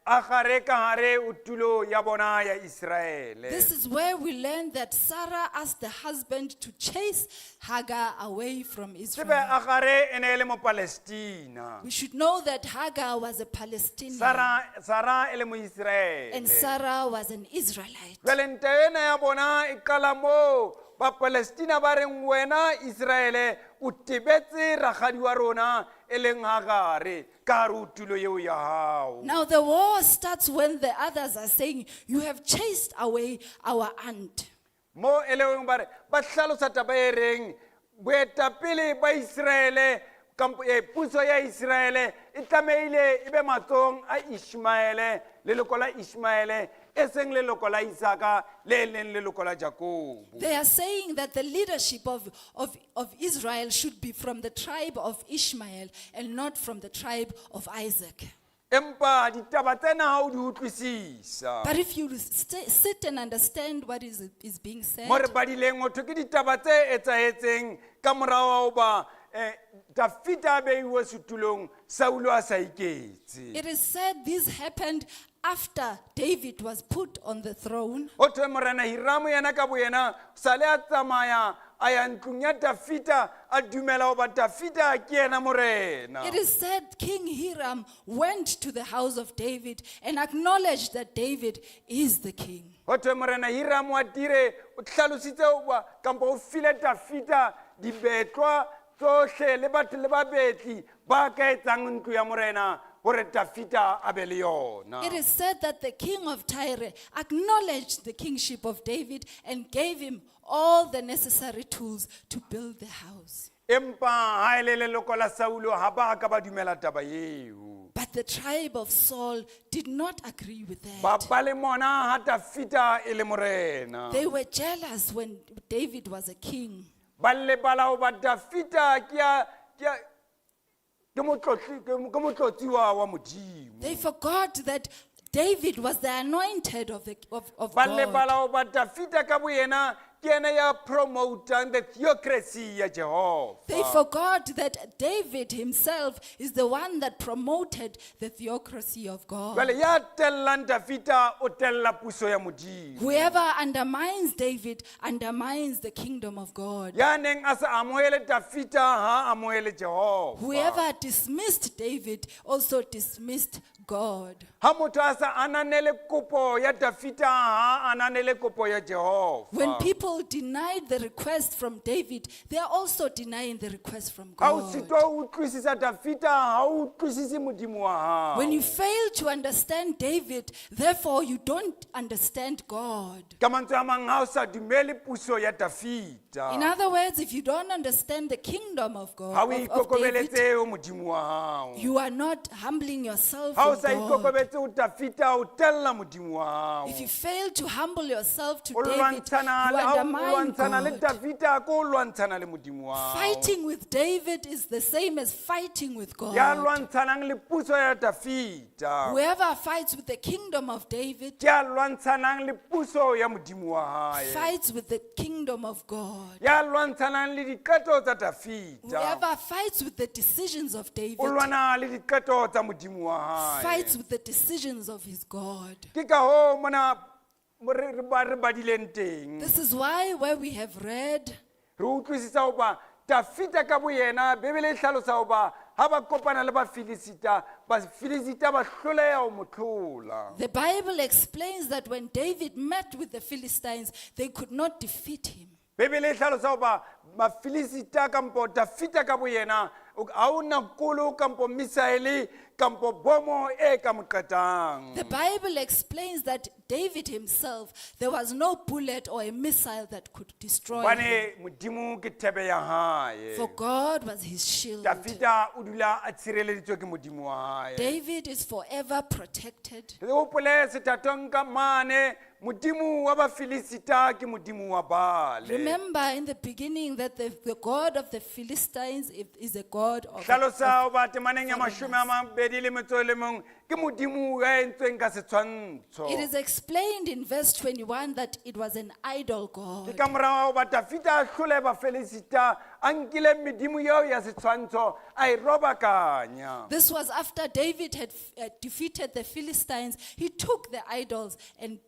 Agare ka hare ho tulo ya bona ya Israele. This is where we learn that Sarah asked the husband to chase Hagar away from Tsebe Israel. Agare e ne e le Mopalestina. We should know that Hagar was a Palestinian Sara e le and Moisraele. Sarah was an Israelite. Jwale ntwa ena ya bona e qala moo Bapalestina ba reng wena Israele o tebetse rakgadi wa rona e leng Hagare ka hare ho tulo eo ya hao. Now the war starts when the others are saying, "You have chased away our aunt." Mo e leng ba re ba hlalosa taba e reng boetapele ba Israele kampo puso ya Israele e tlamehile e be matsohong a Ishmaele, leloko la Ishmaele e seng leloko la Isaka le leng leloko la Jakobo. They are saying that the leadership of Israel should be from the tribe of Ishmael and not from the tribe of Isaac. Empa ditaba tsena ha o di utlwisisa. But if you sit and understand what is being said, Mo re badileng ho thwe ke ditaba tse etsahetseng ka morao wa hoba Dafita a beiwe setulong, Saulo a sa iketse. it is said this happened after David was put on the throne. Ho thwe Morena Hiramo yena ka boyena sale a tsamaya a ya ntlong ya Dafita a dumela hoba Dafita ke yena morena. It is said King Hiram went to the house of David and acknowledged that David is the king. Ho thwe Morena Hiram wa Tire o hlalositse hoba kampo o file Dafita dibetlwa tsohle le batho le babetli ba ka etsang ntlo ya morena hore Dafita a be le yona. It is said that the king of Tyre acknowledged the kingship of David and gave him all the necessary tools to build the house. Empa ha e le leloko la Saulo ha ba ka ba dumela taba eo. But the tribe of Saul did not agree with Ba that. ba le mona ha Dafita e le morena. They were jealous when David was a king. Ba lebala hoba Dafita ke ya, ke ya, ke motlotli, ke motlotsiwa wa Modimo. They forgot that David was the anointed of Ba God. lebala hoba Dafita ka boyena ke yena ya promotang the theocracy ya Jehova. They forgot that David himself is the one that promoted the theocracy of God. Jwale ya tellang Dafita o tella puso ya Modimo. Whoever undermines David undermines the kingdom of God. Ya neng a sa amohele Dafita ha amohele Jehova. Whoever dismissed David also dismissed God. Ha motho a sa ananele kopo ya Dafita ha ananele kopo ya Jehova. When people denied the request from David, they are also denying the request from Ha o God. sitwa ho utlwisisa Dafita ha o utlwisise Modimo wa hao. When you fail to understand David, therefore you don't understand God. Ka mantswe a mang ha o sa dumele puso ya Dafita. In other words, if you don't understand the kingdom of God, Ha o of David, ikokobeletse ho Modimo wa hao. you are not humbling yourself Ha o in sa God. ikokobetse ho Dafita o tella Modimo wa hao. If you fail to humble yourself to O David, you lwantshana le ha o undermine lwantshana le God. Dafita ko o lwantshana le Modimo wa hao. Fighting with David is the same as fighting with Ya God. lwantshanang le puso ya Dafita. Whoever fights with the kingdom of David Ke ya lwantshanang le puso ya Modimo wa hae. fights with the kingdom of God. Ya lwantshanang le diqeto tsa Dafita. Whoever fights with the decisions of David O lwana le diqeto tsa Modimo wa hae. fights with the decisions of his God. Ke ka hoo mona mo re ba re badileng teng. This is why where we have read, Re utlwisisa hoba Dafita ka boyena Bibele e hlalosa hoba ha ba kopana le Bafilisita, Bafilisita ba hloleha ho mo hlola. the Bible explains that when David met with the Philistines, they could not defeat him. Bibele e hlalosa hoba Bafilisita kampo Dafita ka boyena ha hona kolo kampo misaele kampo bomo e ka mo qetang. The Bible explains that David himself, there was no bullet or a missile that could destroy him. Hobane Modimo ke thebe ya hae. For God was his shield. Dafita o dula a tshireleditswe ke Modimo wa hae. David is forever protected. Re hopole sethatong ka mane Modimo wa Bafilisita ke modimo wa Baale. Remember in the beginning that the God of the Philistines is a God of Hlalosa ho ba temaneng ya 21 ke modimo ya entsweng ka setshwantsho. It is explained in verse 21 that it was an idol Ke God. ka morao ho ba Dafida a hlole Bafilisita a nkile medimo eo ya setshwantsho a e robakanya. This was after David had defeated the Philistines. He took the idols and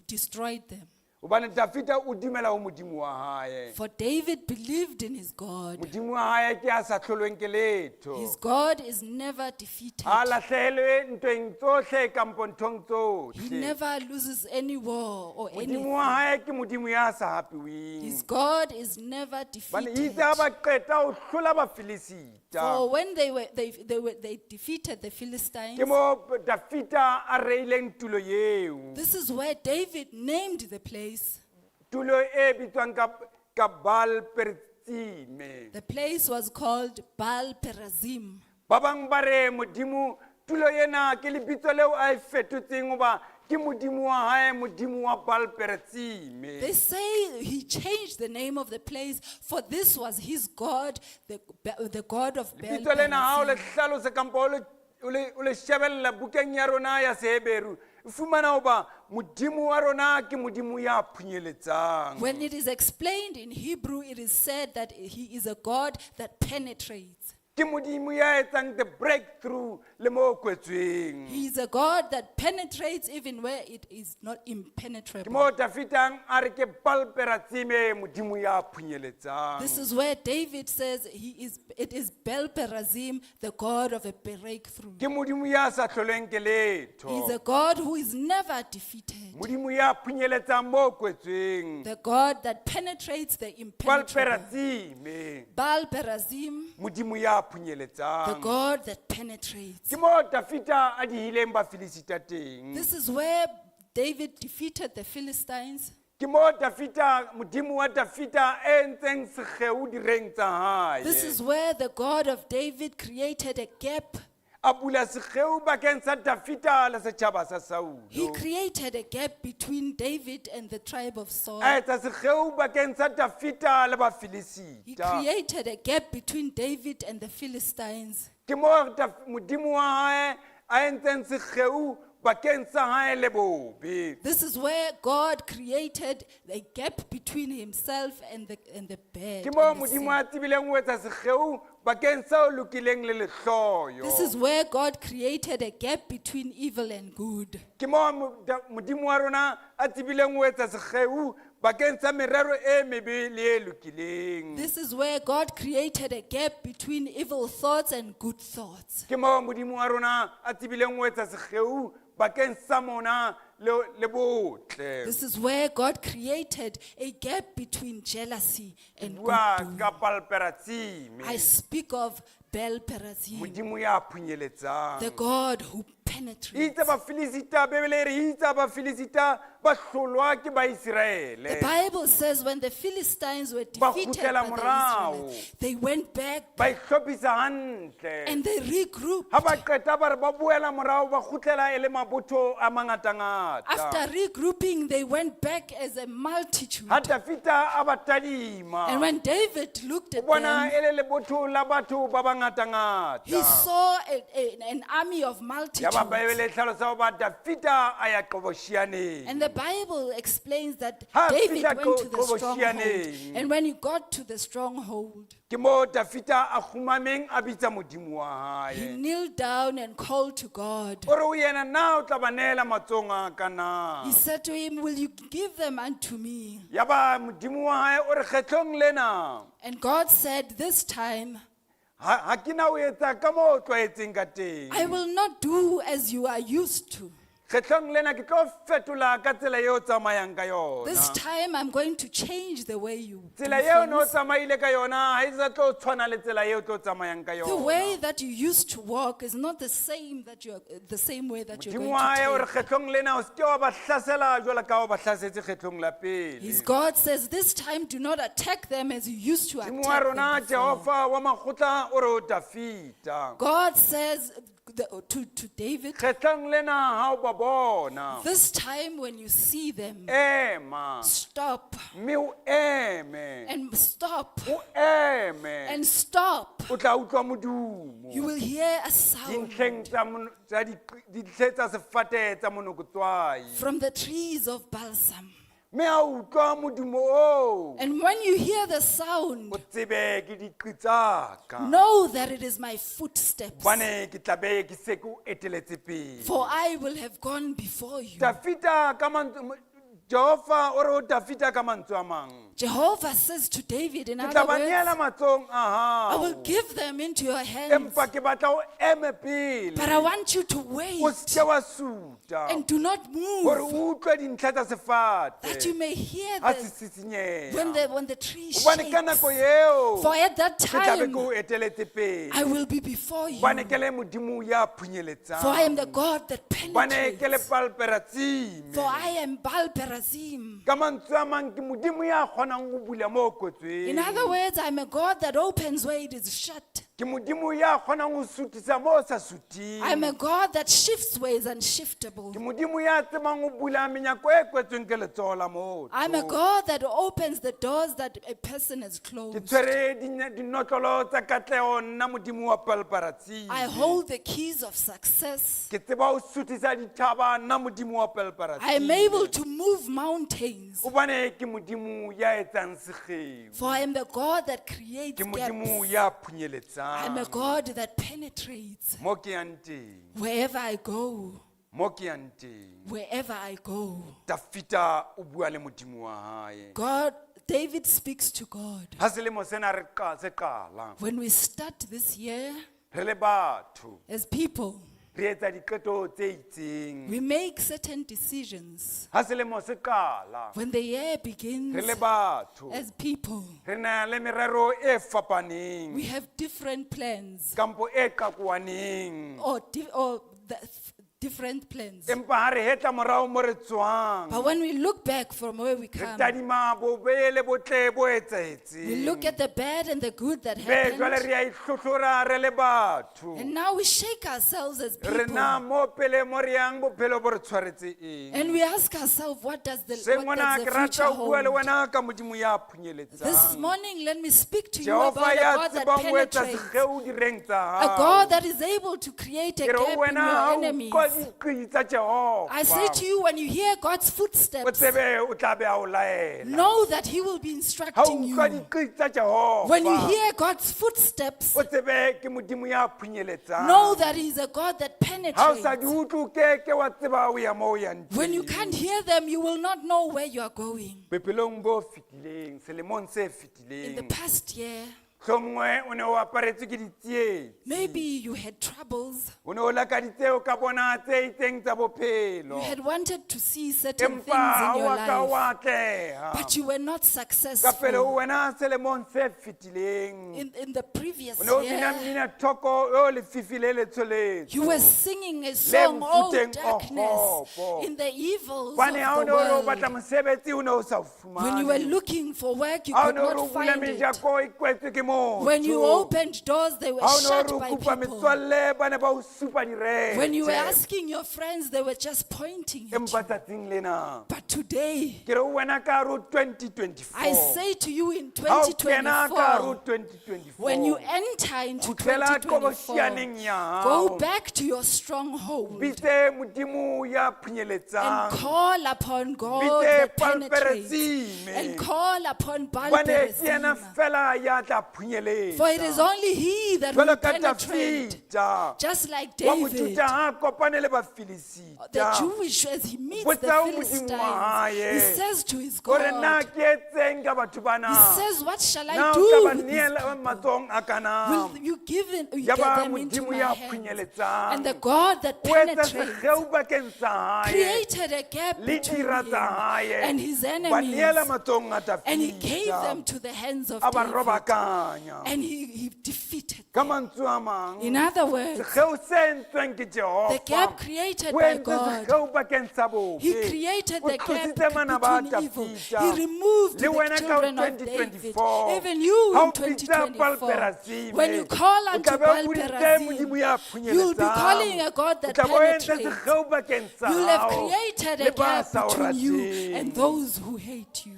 destroyed them. Hobane Dafida o dumela ho modimo wa hae. For David believed in his God. Modimo wa hae ke a sa hlolweng ke letho. His God is never defeated. Ha lahlehelwe ntweng tsohle kampo nthong He tsohle. never loses any war or Modimo anything. wa hae ke modimo ya sa hapiweng. His God is never Hobane defeated. itse ha ba qeta ho hlola Bafilisita. For when they were they defeated the Philistines. Ke mo Dafida a reileng tulo eo. This is where David named the place. Tulo e bitswang ka Baal Perazime. The place was called Baal Perazim. Ba bang ba re modimo tulo ena ke lebitso leo a e fetotseng hoba ke modimo wa hae modimo wa Baal Perazime. They say he changed the name of the place, for this was his God, the God of Baal Lebitso lena ha o le Perazim. hlalose kampo o le shebella bukeng ya rona ya Seheberu, o fumana hoba modimo wa rona ke modimo ya phunyeletsang. When it is explained in Hebrew, it is said that he is a God that penetrates. Ke modimo ya etsang the breakthrough le mo kwetsweng. He is a God that penetrates even where it is not Ke impenetrable. mo Dafitang a re ke Baal Perazime modimo ya phunyeletsang. This is where David says it is Baal Perazim, the God of a breakthrough. Ke modimo ya sa hlolweng ke letho. He is a God who is never defeated. Modimo ya phunyeletsang mo kwetsweng. The God that penetrates the Baal impenetrable. Perazime Baal Perazim, modimo ya the phunyeletsang. God that penetrates. Ke mo Dafita a dihileng Bafilisita teng. This is where David defeated the Philistines. Ke mo Dafita modimo wa Dafita a entseng sekgeo direng tsa hae. This is where the God of David created a gap. A bula sekgeo bakeng sa Dafita le setjhaba sa Saulo. He created a gap between David and the tribe of Saul. A etsa sekgeo bakeng sa Dafita le He Bafilisita. created a gap between David and the Philistines. Ke mo modimo wa hae a entseng sekgeo bakeng sa hae le bobe. This is where God created a gap between himself and the bad. Ke mo and the modimo sin. a tsebileng ho etsa sekgeo bakeng sa o lokileng le lehloyo. This is where God created a gap between evil and good. Ke mo modimo wa rona a tsebileng ho etsa sekgeo bakeng sa merero e mebe le e lokileng. This is where God created a gap between evil thoughts and good thoughts. Ke mo modimo wa rona a tsebileng ho etsa sekgeo bakeng sa mona le botle. This is where God created a gap between jealousy and good Bua doing. ka Baal Perazime. I speak of Baal Perazim, Modimo ya phunyeletsang. the God who penetrates. Itse Bafilisita, Bibele e re itse Bafilisita ba hlolwa ke Baiseraele. The Bible says when the Philistines were Ba defeated kgutlela by the morao. Israelites, they went back Ba ihlophisa hantle. and they regrouped. Ha ba qeta ba re ba boela morao ba kgutlela e le mabotho a mangatangata. After regrouping, they went back as a multitude. Ha Dafita a ba tadima, And when David looked o at bona them, e le lebotho la batho ba bangatangata. he saw an army of Ya ba multitudes. Bibele e hlalosa hoba Dafita a ya Qoboshianeng. And the Bible explains that Ha David fihla went to the stronghold. Qoboshianeng. And when he got to the stronghold, Ke mo Dafita a kgumameng a bitsa modimo wa he hae. kneeled down and called to God. O re ho yena, na o tla ba neela matsohong a ka na? He said to him, Will you give them unto me? Ya ba modimo wa hae o re kgetlong lena, And God said, This time ha ke na ho etsa ka moo o tlwaetseng ka teng. I will not do as you are used to. Kgetlong lena ke tlo fetola ka tsela eo o tsamayang ka yona. This time I'm going to change the way you do Tsela eo ne o things. tsamaile ka yona ha e sa tlo tshwana le tsela eo o tlo tsamayang ka The yona. way that you used to walk is not the same that you're the same way that you're Modimo going wa hae o to re take. kgetlong lena o seke wa ba hlasela jwalo ka ha o ba hlasetse kgetlong la pele. His God says, This time do not attack them as you used to Modimo wa attack rona them. Before. Jehova wa makgotla o re o Dafita. God says, to David, Kgetlong lena ha o ba bona, this time when you see them, ema, stop mme o eme, and stop o eme, and stop. o tla utlwa modumo. You will hear a sound Dintlheng tsa tsa dintlheng tsa sefate tsa monokotswai. from the trees of balsam. Mme ha o utlwa modumo oo, And when you hear the sound, o tsebe ke diqi tsa ka. know that it is my footsteps. Hobane ke tla be ke se ke o eteletse pele. For I will have gone before you. Dafita ka mantswe, Jehova o re ho Dafita ka mantswe a mang. Jehovah says to David, in Ke other tla ba words, neela matsohong a I will hao. give them into your hands, Empa ke batla o eme pele. but I want you to O wait seke wa suta. and do not Hore move, o utlwe dintlha tsa that sefate. you may hear Ha se the, sisinyeha. when the tree Hobane ka nako shakes. eo, For at that ke tla be time, ke o eteletse pele. I will be before you. Hobane ke le Modimo ya phunyeletsang. For I am the God that Hobane ke le penetrates. Baal-Peratsime. For I am Baal-Perazim. Ka mantswe a mang ke Modimo ya kgonang ho bula mo kwetsweng. In other words, I'm a God that opens where it is shut. Ke Modimo ya kgonang ho suthisa mo o sa suthing. I'm a God that shifts where is unshiftable. Ke Modimo ya tsebang ho bula menyako e kwetsweng ke letsoho la motho. I'm a God that opens the doors that a person has Ke closed. tshwere dinotlolo tsa katleho nna Modimo wa Baal-Peratsime. I hold the keys of success. Ke tseba ho suthisa dithaba nna Modimo wa Baal-Peratsime. I am able to move mountains. Hobane ke Modimo ya etsang sekgeo. For I am the God that creates Ke Modimo gaps. ya phunyeletsang. I'm a God that penetrates. Mo ke yang teng, Wherever I go, mo ke yang teng. wherever I go. Dafita o bua le Modimo wa hae. God, David speaks to God. Ha selemo sena re se qala, When we start this year, re le batho, as people, re etsa diqeto tse itseng. we make certain decisions. Ha selemo se qala, When the year re begins, le batho, as people, re na le merero e fapaneng, we have different plans kampo e qakoaneng. or the different plans. Empa ha re hetla morao mo re tswang, But when we look back from where we re come, tadima bobe le botle bo we etsahetseng. look at the bad and the good that Be jwale happened. re a ihlohlora re le batho. And now we shake ourselves as Re na people. mo pele mo re yang bophelo bo re tshwaretse eng. And we ask ourselves, what does the, Seng what ngwana does ke the rata future ho bua le hold? wena ka Modimo ya This phunyeletsang. morning, let me speak to you Jehova about a ya God that tsebang ho etsa penetrates. sekgeo direng tsa A hao. God that is able to create a Ke re ho gap in wena ha your o enemies. utlwa diqi tsa Jehova, I say to you, when you hear God's o footsteps, tsebe o tla be a o laela. know that He will be Ha o instructing utlwa you. diqi tsa Jehova, When you hear God's footsteps, o tsebe ke Modimo ya phunyeletsang. know that He's a God that Ha o sa di penetrates. utlwe, o keke wa tseba o ya moo o yang When you teng. can't hear them, you will not know where you are going. Bophelong bo fetileng, selemong se In the fetileng, past year, hlomongwe o ne o aparetswe ke ditsietsi. maybe you had troubles. O ne o lakaditse o ka bona tse itseng tsa bophelo. You had wanted to see certain Empa things ha in o your a ka life, wa atleha. but you were not Ka pele ho successful. wena selemong se fetileng, In the previous o ne o bina year, mmina thoko o lefifi le letsho you were singing a song, Oh mofuteng o darkness, kgopo. in the evils of Hobane ha o the ne o re o batla world. mosebetsi o ne o sa o When you were fumane. looking for work, you Ha o could ne o re o not bula find it. mejako e kwetswe ke When you motho. opened doors, they were Ha o ne o shut re o by kopa people. metswalle ba ne ba o supa When you were diretse. asking your friends, they were just pointing at Empa you. tsatsing lena, But today, ke re ho wena ka hare ho 2024. I say to you in Ha o kena ka hare ho 2024, when you 2024, enter into kgutlela 2024, qhobosheaneng ya go hao. back to your stronghold Bitse Modimo ya and phunyeletsang. call upon God Bitse that penetrates Baal-Perazime. and call upon Hobane ke yena Baal-Perazim. fela ya tla phunyeletsa. For it is only He that will Jwalo ka penetrate, Dafita, just like wa David. Mojuda ha a kopane le The Bafilisita. Jewish, as he meets the Botsa ho Modimo Philistines, wa hae. he says to his Hore na God, ke etseng ka batho bana? he says, what shall I Na o do ka ba with these neela people? matsohong a ka na? Will you give in, you Ya get ba them into Modimo my ya hands? phunyeletsang. And the God that O etsa penetrates sekgeo bakeng sa hae created a gap le between dira him tsa hae. and his Ba neela enemies. matsohong a And he gave Dafita. them to the hands of A ba David. robakanya. qhalanya. And he defeated Ka them. mantswe a mang, In other words, sekgeo se entsweng ke Jehova, the gap created o by entse God, sekgeo bakeng sa bobe. He created O the gap tlositse manaba a between evil. Dafita. He removed Le the wena ka ho children of David. 2024, Even you ha in o bitsa 2024, Baal-Perazime, when you call o unto tla be o boditse Baal-Perazim, Modimo ya you'll be phunyeletsang. calling a God O that tla be o entse penetrates. sekgeo bakeng sa You'll have hao created a le ba gap sa o between you rateng. and those who hate you.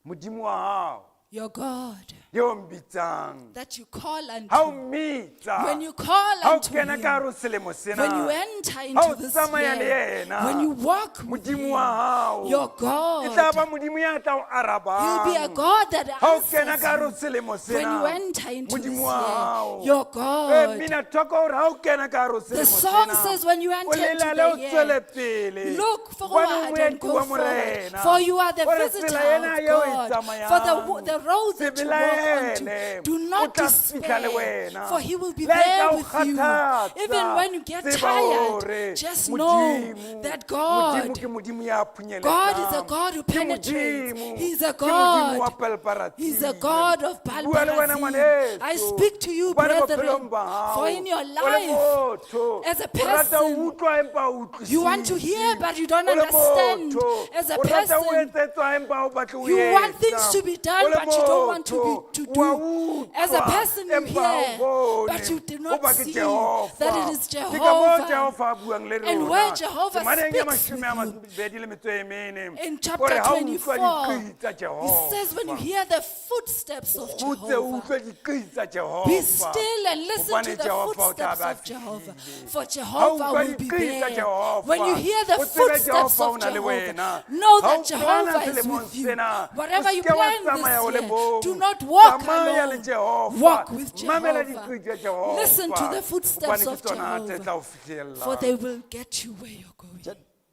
Modimo wa hao Your God yo o mbitsang that you call ha o unto. mmitsa When you call ha o unto kena ka hare him, ho selemo sena when you enter ha into o this tsamaya le year, yena when you walk with Modimo him, wa hao your e tla God, ba Modimo ya tla o he'll be a arabang God that ha o kena answers ka hare ho you. selemo When sena you enter into this Modimo wa hao year, your Eh, God. mmina thoko hore ha o kena ka hare ho The selemo song sena says when you o enter into lelale o the year, tswele pele look hobane forward o and moeti go wa forward, Morena. for you are the O re visitor tsela ena of eo e God. tsamayang, For the road se that you walk onto, belaele, do o not tla fihla le despair, wena. for he will be Le ha e there ka o with you. kgathatsa, Even when you get tseba tired, hore just know Modimo, that Modimo God, ke Modimo ya phunyeletsang. God is a God who Ke penetrates. Modimo, He's a ke Modimo wa God. Baal-Perazime. He's a God of Bua le wena Baal-Perazim. ngwaneso, I speak to you, hobane brethren, bophelong ba hao, for in your o le life, motho, as a o rata ho person, utlwa empa ha o you want to utlwisise. hear, but you don't O le understand. motho, As a o rata ho person, etsetswa empa ha o batle ho you want etsa. things to be done, O le but you don't want to be motho, to wa do. As a utlwa, person, you empa ha o hear, bone. but you do not Hoba ke see Jehova. that it is Ke ka moo Jehovah. Jehova a buang le And rona. where Jehovah Temaneng ya speaks mashome a with mabedi le metso e mene. In O chapter re ha o utlwa 24, diqi tsa he says, when you Jehova, hear the footsteps of kgutse o Jehovah, utlwe diqi tsa be Jehova. still and listen Hobane to the Jehova o tla footsteps be a of Jehovah, fihlile. for Ha o Jehovah utlwa will be diqi tsa there. Jehova, When you hear the o tsebe footsteps Jehova o of na le Jehovah, wena. know Ha that o plana Jehovah is selemong with you. sena, o Whatever you se ke wa plan tsamaya o this le year, mong. do not walk Tsamaya le alone. Jehova. Walk with Mamela Jehovah. diqi tsa Jehova. Listen to the footsteps Hobane ke of tsona tse Jehovah, tla o fihlella. for they will get you where you're going.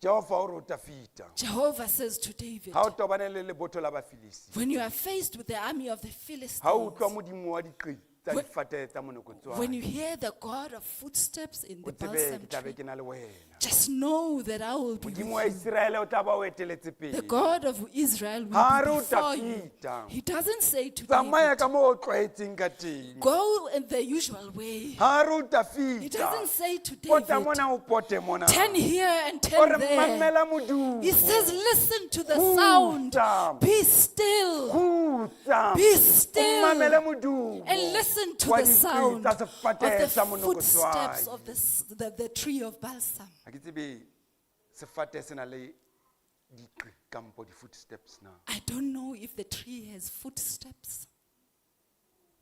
Jehova o re o Dafita, Jehovah says to David, ha o tobane le lebotho la Bafilisti, when you are faced with the army of the ha o utlwa Philistines, modimo wa diqi tsa difate tsa monokotshwai, when you hear the God of footsteps in o the tsebe balsam ke tla be tree, ke na le wena. just know that I will be Modimo wa with you. Iseraele o tla ba o eteletse The pele. God of Israel Ha will re be o before you. Dafita, He doesn't say to tsamaya David, ka moo o tlwaetseng ka teng. go in the usual way. Ha re o He Dafita, doesn't say to pota David, mona o pote mona. turn here and O turn re there. mamela modumo. He says, listen to the sound. Khutsa. Be still Khutsa. Be O still mamele modumo and listen to wa the diqi sound tsa of sefate the sa footsteps monokotshwai. of the tree of balsam. Ha ke tsebe sefate se na le diqi kampo di-footsteps na. I don't know if the tree has footsteps,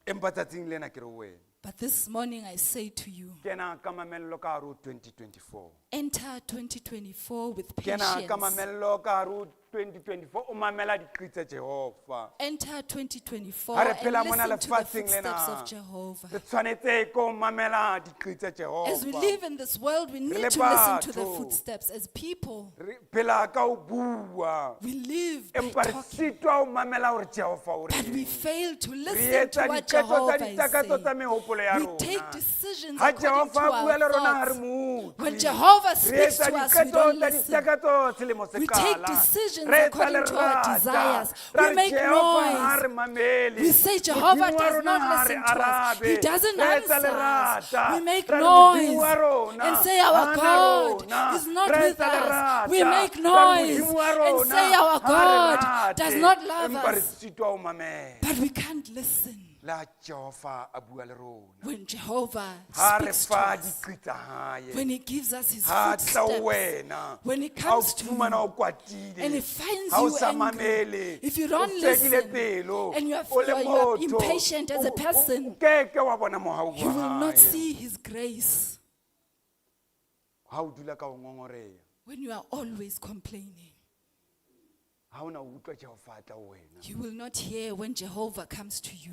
Empa tsatsing lena ke re ho wena, but this morning I say to you, kena ka mamello ka hare ho 2024. enter 2024 with Kena ka patience. mamello ka hare ho 2024 o mamela diqi tsa Jehova. Enter 2024 Ha re and phela mona listen to the lefatsheng lena, footsteps of Jehovah. re tshwanetse ko mamela diqi tsa As we Jehova. live in this world, we le need to listen to the batho. footsteps. As people, Re phela ka ho bua. we live by Empa re talking, sitwa ho mamela hore Jehova o but we reng. fail to Re listen to etsa what diqeto tsa Jehovah is ditakatso tsa saying. mehopolo ya We rona. take decisions Ha according to Jehova a bua le our rona ha re thoughts. mo When utlwe. Jehovah Re speaks etsa to us, we diqeto don't tsa listen. ditakatso selemo se We take qala. decisions Re etsa according to our lerata. desires. Ra We re make Jehova ha noise. re mamele. We say Jehovah Modimo wa does rona not ha re listen to us. He arabe. doesn't Re etsa answer us. lerata. We make Ra re Modimo noise wa rona and say our ha na God rona. is not Re with etsa us. We lerata. make Ra re noise Modimo wa and rona say our ha re God does rate. not love Empa re us. sitwa ho mamela. But we can't listen Le ha Jehova a bua le rona. when Jehovah Ha re speaks to fa us. diqi tsa hae. When he gives us his Ha tla ho footsteps. wena. When he Ha o comes to fumana you o kwatile. and he finds Ha o you sa angry, mamele. if you don't O fedile listen pelo. and O le you are motho. impatient as a O- o- person, o keke wa bona mohau wa you will not hae. see his grace Ha o dula ka ho ngongoreha. when you are always complaining. Ha o na o utlwa Jehova a tla ho wena. You will not hear when Jehovah comes to you.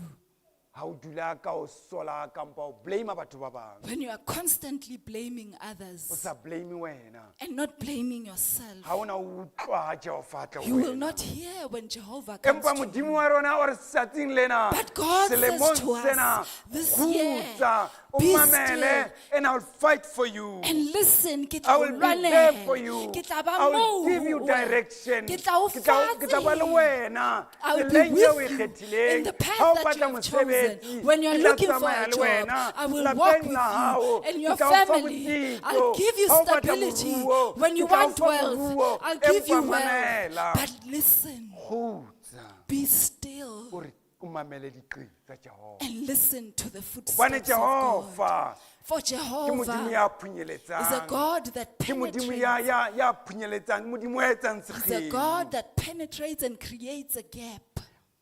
Ha o dula ka o sola kampa o blame batho ba bang. When you are constantly blaming O others sa blame wena. and not blaming yourself, Ha o na o utlwa ha Jehova a tla ho you will wena. not hear when Jehovah comes Empa to you. Modimo wa rona o re tsatsing lena, But God says selemong to us sena, this year, kgutsa, O Be mamele still. and I'll fight for you. And listen, ke I tla o will be there for lwanela. you. Ke tla ba I will moo give you ho wena. direction. Ke tla o Ke tla fa ke tla ba le tsela. wena. I will be Tseleng eo with o e you kgethileng. in the path Ha o that you batla have chosen. mosebetsi, When you're ke tla looking for tsamaya a le job, wena. I will Lapeng walk with la hao, you and your ke tla o fa family. botsitso. I'll give you Ha o batla stability. moruo, When you ke tla o want fa wealth, moruo. I'll give you Empa wealth. mamela. But listen, Kgutsa. be still O re o mamele diqi tsa Jehova. and listen to the Hobane footsteps of God. Jehova For ke Modimo Jehovah ya is a phunyeletsang. God that Ke Modimo penetrates. ya ya ya phunyeletsang, ke Modimo ya etsang He's a sekgeo. God that penetrates and creates a gap.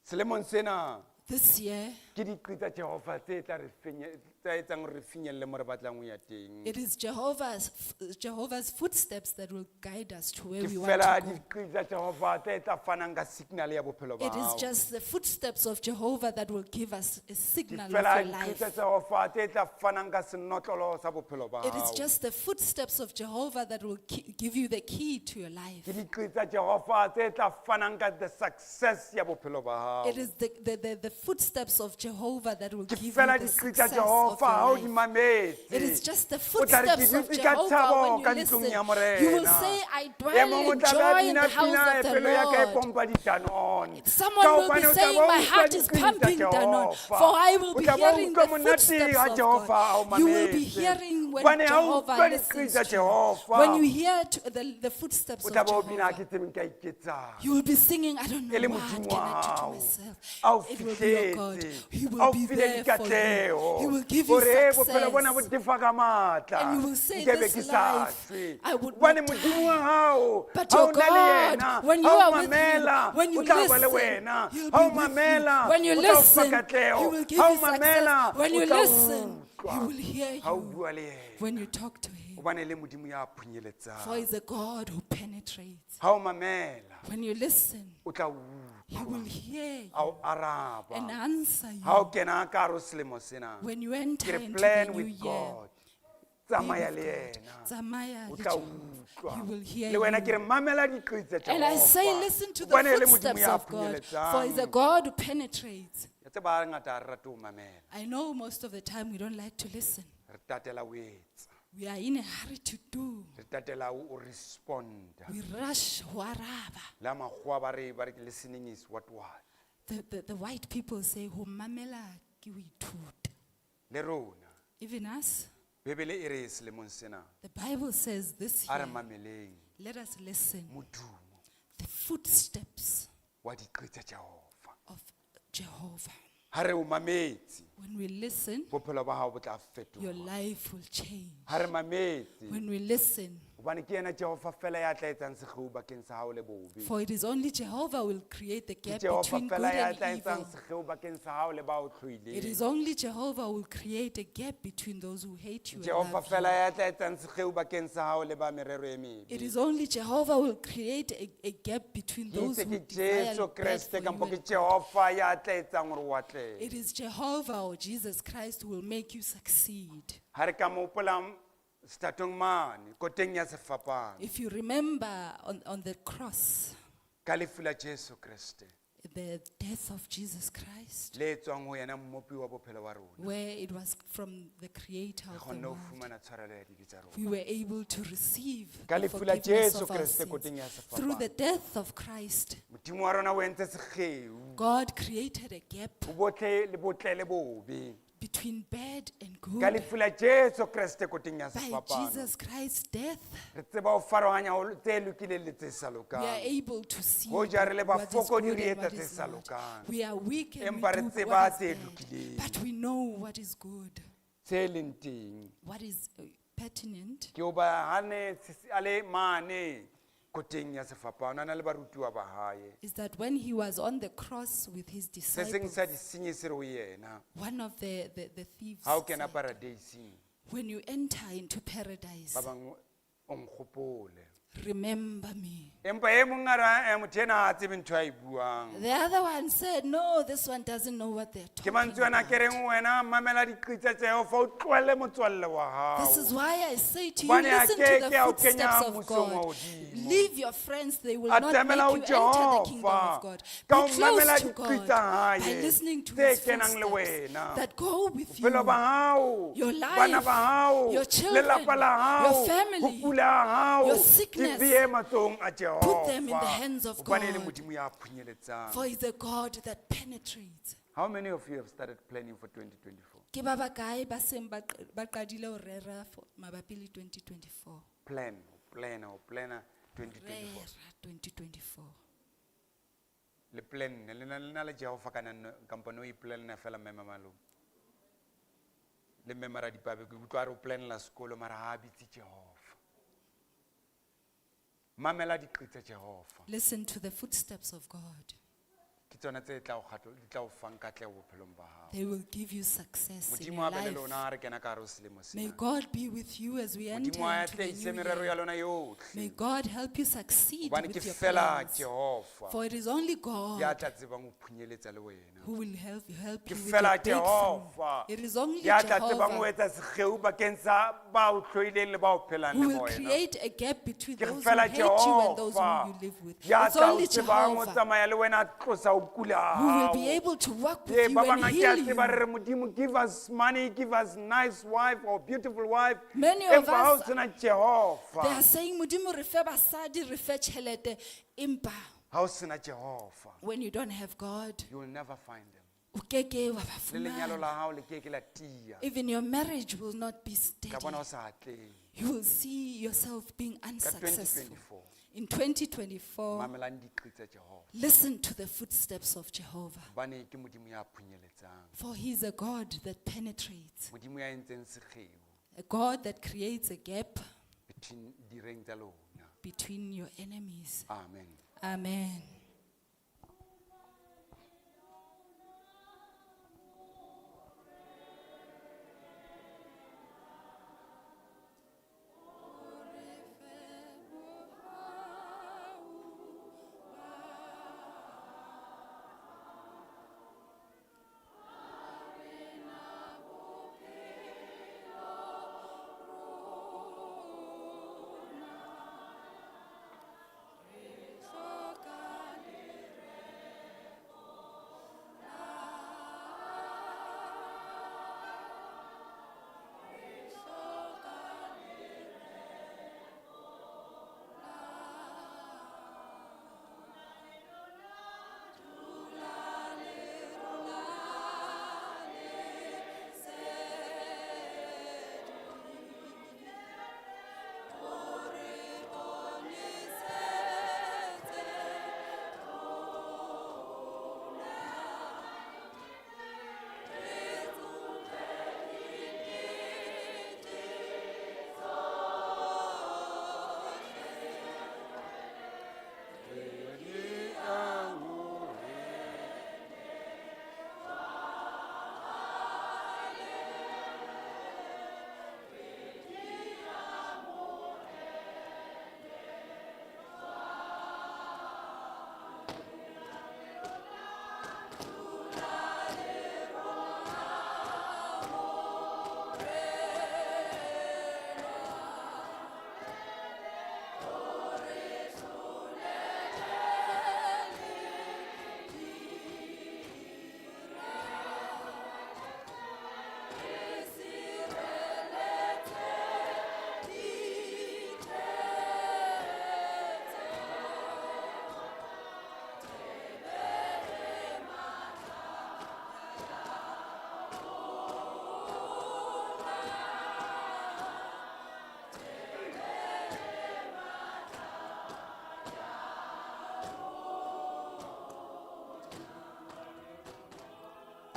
Selemong sena This year, ke diqi tsa Jehova tse tla re fenye tsa etsang hore re finyelle mo re batlang ho ya teng. it is Jehovah's footsteps that will guide us to where Ke we want fela to go. diqi tsa Jehova tse tla fanang ka signal ya bophelo ba It is hao. just the footsteps of Jehovah that will give us a Ke signal of fela your diqi tsa life. Jehova tse tla fanang ka senotlolo sa bophelo ba It is hao. just the footsteps of Jehovah that will give you the key to your life. Ke diqi tsa Jehova tse tla fanang ka the success ya bophelo ba hao. It is the footsteps of Jehovah that will Ke give you fela the diqi tsa success of Jehova ha o your di life. mametse. It is just the O tla re ke footsteps of dutse ka Jehovah thabo when ka you ntlong listen. ya Morena. You will say, I E dwell mong o in tla be a joy in bina the house pina, of the pelo ya ka e Lord. pompa di-Danone. Someone Ka will be hobane o tla saying, ba o my utlwa heart is diqi tsa pumping, Danone, Jehova. for I will O be tla ba o hearing utlwa the monate footsteps ha of Jehova a o God. You will be mametse. hearing when Hobane ha o Jehovah utlwa diqi listens tsa to you. Jehova, When you hear the footsteps o of tla ba o bina, ha Jehovah, ke tsebe nka iketsang. you will be singing, I don't E le know what Modimo can wa I do to hao, myself. a o It will be your God. fihletse, He a will o be file there for you. dikatleho. He will give you Hore, eh, bophelo bona bo success. tefa ka matla. And you will say, Nkebe this ke sa life, shwe. I would Hobane not Modimo wa die. hao, But ha your o na le God, yena, when you ha o are with him, mamela, when you o tla ba le listen, wena. he'll Ha o be with you. mamela, When you o tla o fa listen, katleho. he will give Ha o you success. mamela, When o you tla o listen, utlwa. he will hear Ha o you. bua le yena. When you talk to him. Hobane le Modimo ya For phunyeletsang. he's a God who penetrates. Ha o mamela, When you listen, o tla o he will hear you a o araba. and answer Ha o you. kena ka hare ho selemo sena. When you Ke enter re into the plan new with year, God. be Tsamaya with le God. yena. Tsamaya O le tla Jehovah. He will utlwa. hear Le wena ke you. re mamela diqi tsa And I say, Jehova. listen to the Hobane e le Modimo footsteps ya of God, for he's a phunyeletsang. God who penetrates. Ya tseba ha ngata ha re rate ho mamela. I know most of the time we don't like to listen. Re tatela ho etsa. We are in a hurry to do. Re tatela ho responda. We rush ho araba. La makgowa ba re ke listening is what what. The white people say, ho mamela ke ho ithuta. Le rona. Even us, Bibele e re selemong sena. the Bible says this A re year, mameleng let us listen modumo the footsteps wa diqi tsa Jehova. of Jehovah. Ha re o mametse, When we listen, bophelo ba hao bo tla your fetoha. life will change. Ha re mametse, When we listen, hobane ke yena Jehova fela ya tla etsang sekgeo bakeng sa hao le bobe. for it is only Jehovah will create the Ke gap Jehova between good fela ya and tla etsang evil. sekgeo bakeng sa hao le ba o It hloileng. is only Jehovah who will create a gap between those who hate you and Jehova love fela you. ya tla etsang sekgeo bakeng sa hao le ba merero e It mebe. is only Jehovah who will create a gap between Ke those itse who ke desire Jesu bad Kreste for you kampo and ke Jehova ya tla etsang hore o atlehe. It is Jehovah or Jesus Christ who will make you succeed. Ha re ka mo hopola setatong mane, koteng ya sefapano, If you remember on the cross, ka lefu la Jesu Kreste, the death of Jesus Christ, le tswang ho yena mmopi wa bophelo ba rona, where it was from the creator re of the kgonne ho world, fumana tshwarelo ya dibe tsa rona. we were able to receive Ka the lefu la forgiveness Jesu of our Kreste sins. koteng ya Through the sefapano. death of Christ, Modimo wa rona o entse sekgeo God created a gap ho botle le botle le bobe. between bad and Ka good. lefu la Jesu Kreste koteng ya By sefapano. Jesus Christ's death, Re tseba ho farohanya ho tse lokileng le tse sa we are lokang. able to see Hoja re le what is bafokodi good re and etsa what tse is sa not. lokang. We are weak and Empa re we do tseba what is tse bad, lokileng. but we know what is good, Tse leng teng. what is pertinent. Ke hoba ha ne a le mane koteng ya sefapano, a na le barutuwa ba hae. Is that when he was on the cross with his Se seng disciples, sa disenyi se re ho yena, one of the thieves ha o kena said, paradeising, when you enter into paradise, ba bang o nkgopole. Remember me. Empa e mong a re "Eh, motho ena ha a tsebe ntho a e buang. The other one said, No, this one doesn't know what they're Ke talking mantswe ana ke about. reng ho wena mamela diqi tsa Jehova o tlohelle motswalle wa This is hao. why I say to you, Hobane a listen to ke the ke a o kenya footsteps of mmusong wa God. hodimo. Leave your friends, they will not make Atamela ho you enter the kingdom Jehova of God. ka ho Be mamela close to diqi God tsa by hae listening to tse his kenang le footsteps wena. that go with you. Bophelo ba hao, Your bana life, ba hao, your children, lelapa la your hao, ho family, kula ha hao, your di sickness. bee matsohong a Put them in the Jehova. hands of Hobane e le God. Modimo ya phunyeletsang. For he's a God that penetrates. How many of you have started planning for 2024? Ke ba bakae ba seng ba qadile ho rera mabapi le 2024? Plan, plan, o plana 2024. Rera 2024. Le plan, le na le Jehova kana kampo no iplanna fela mme malome. Le mme Maradipabe ke utlwa a re o planela sekolo mara ha a bitse Jehova. Mamela diqi tsa Jehova. Listen to the footsteps of God. Ke tsona tse tla o kgato, di tla o fang katleho bophelong ba hao. They will give you success in Modimo your a be le life. lona ha re kena ka hare ho selemo May sena. God be with you as we enter Modimo a into the atlehise new merero year. ya lona yohle. May God help you succeed Hobane ke with your fela plans. Jehova For it is only ya God tla tsebang ho phunyeletsa le wena. who will help Ke you with fela your breakthrough. Jehova It is only ya tla tsebang ho Jehovah etsa sekgeo bakeng sa ba o hloileng le ba o phelang who le will bona. create a gap between Ke those who fela hate you and those who Jehova you live with. ya It's tla o only tsebang ho Jehovah tsamaya le wena a tlosa ho kula ha who will be hao. able to walk with Ee, you ba and bang ke a heal you. tseba re re Modimo give us money, give us nice wife or beautiful wife. Many of Empa ha o us- sena They are Jehova, saying, Modimo re fe basadi, re fe tjhelete. Empa ha o sena Jehova, when you don't have God, you will never find them. o keke wa ba Le lenyalo fumana. la hao le ke ke la tiya. Even your marriage will not be steady. Ka bona o sa atlehe. You will see yourself being Ka unsuccessful. 2024, In 2024, mamelang diqi tsa Jehova. listen to the footsteps of Jehovah. Hobane ke Modimo ya phunyeletsang. For he is a God that penetrates, Modimo ya entseng sekgeo a God that creates a gap between direng tsa lona. between your enemies. Amen. Amen.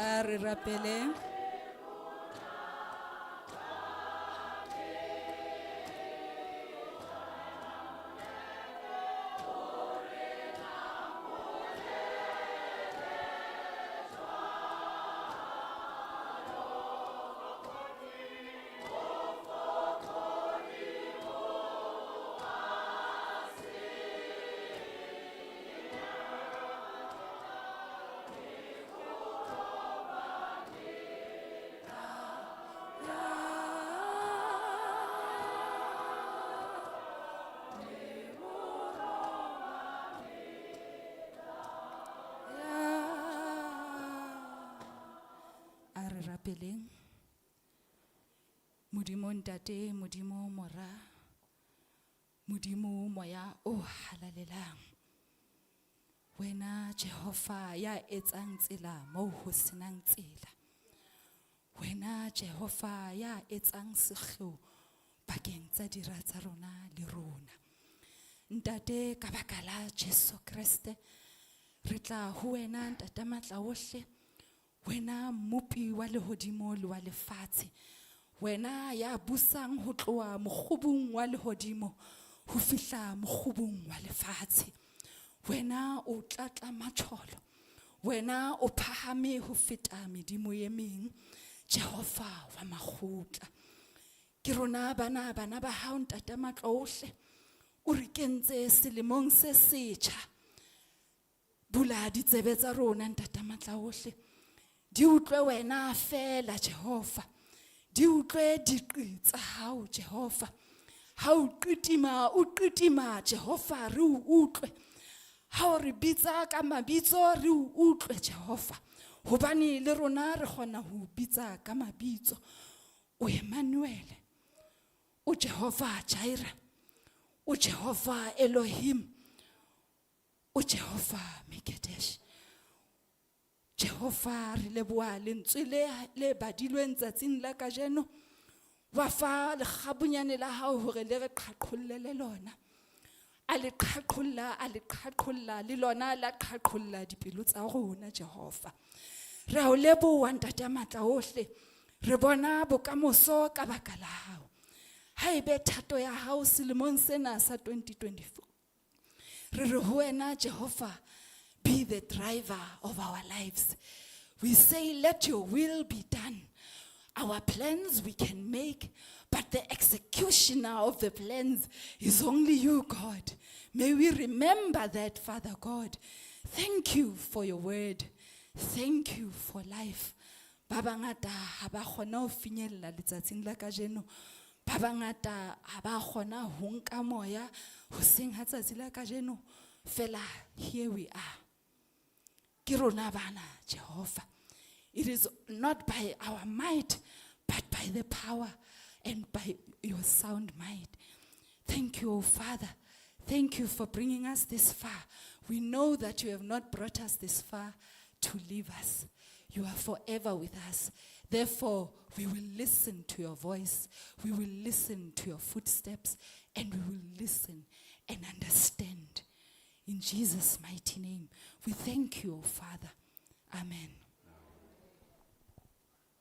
A re rapeleng. rapeleng. Modimo Ntate, Modimo Mora, Modimo Moya o halalelang. Wena Jehova ya etsang tsela moo ho senang tsela. Wena Jehova ya etsang sekgeo pakeng tsa dira tsa rona le rona. Ntate, ka baka la Jesu Kreste, re tla ho wena Ntate matla ohle, wena mmopi wa lehodimo le wa lefatshe, wena ya busang ho tloha mokgubung wa lehodimo ho fihla mokgubung wa lefatshe. Wena o tlatla matjholo, wena o phahame ho feta medimo e meng, Jehova wa makgotla. Ke rona bana, bana ba hao Ntate matla ohle, o re kentse selemong se setjha. Bula ditsebe tsa rona Ntate matla ohle, di utlwe wena fela Jehova, di utlwe diqi tsa hao Jehova. Ha o qitima, o qitima Jehova, re o utlwe. Ha o re bitsa ka mabitso, re o utlwe Jehova, hobane le rona re kgona ho o bitsa ka mabitso. O Emmanuel, o Jehova Jireh, o Jehova Elohim, o Jehova Mekadesh. Jehova, re leboha lentswe le le badilweng tsatsing la kajeno. Wa fa lekgabunyane la hao hore le re qhaqhollele lona. A le qhaqholla, a le qhaqholla, le lona la qhaqholla dipelo tsa rona Jehova. Re a o leboha Ntate ya matla ohle. Re bona bokamoso ka baka la hao. Haebe thato ya hao selemong sena sa 2024. Re re ho wena Jehova, be the driver of our lives. We say let your will be done. Our plans we can make, but the executioner of the plans is only you, God. May we remember that, Father God. Thank you for your word. Thank you for life. Ba bangata ha ba kgona ho finyella letsatsing la kajeno. Ba bangata ha ba kgona ho nka moya hoseng ha tsatsi la kajeno. Fela, here we are. Ke rona bana, Jehova. It is not by our might, but by the power and by your sound might. Thank you, O Father. Thank you for bringing us this far. We know that you have not brought us this far to leave us. You are forever with us. Therefore, we will listen to your voice. We will listen to your footsteps, and we will listen and understand. In Jesus' mighty name, we thank you, O Father. Amen.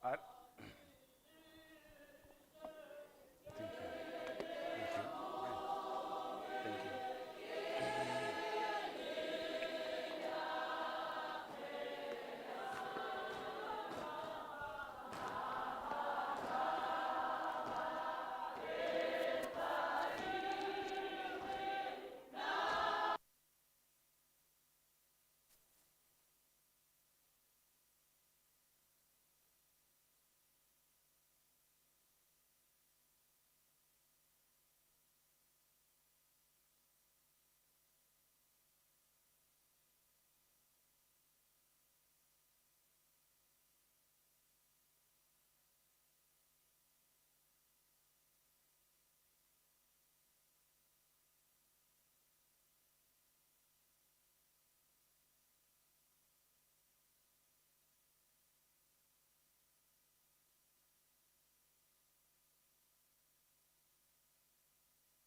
A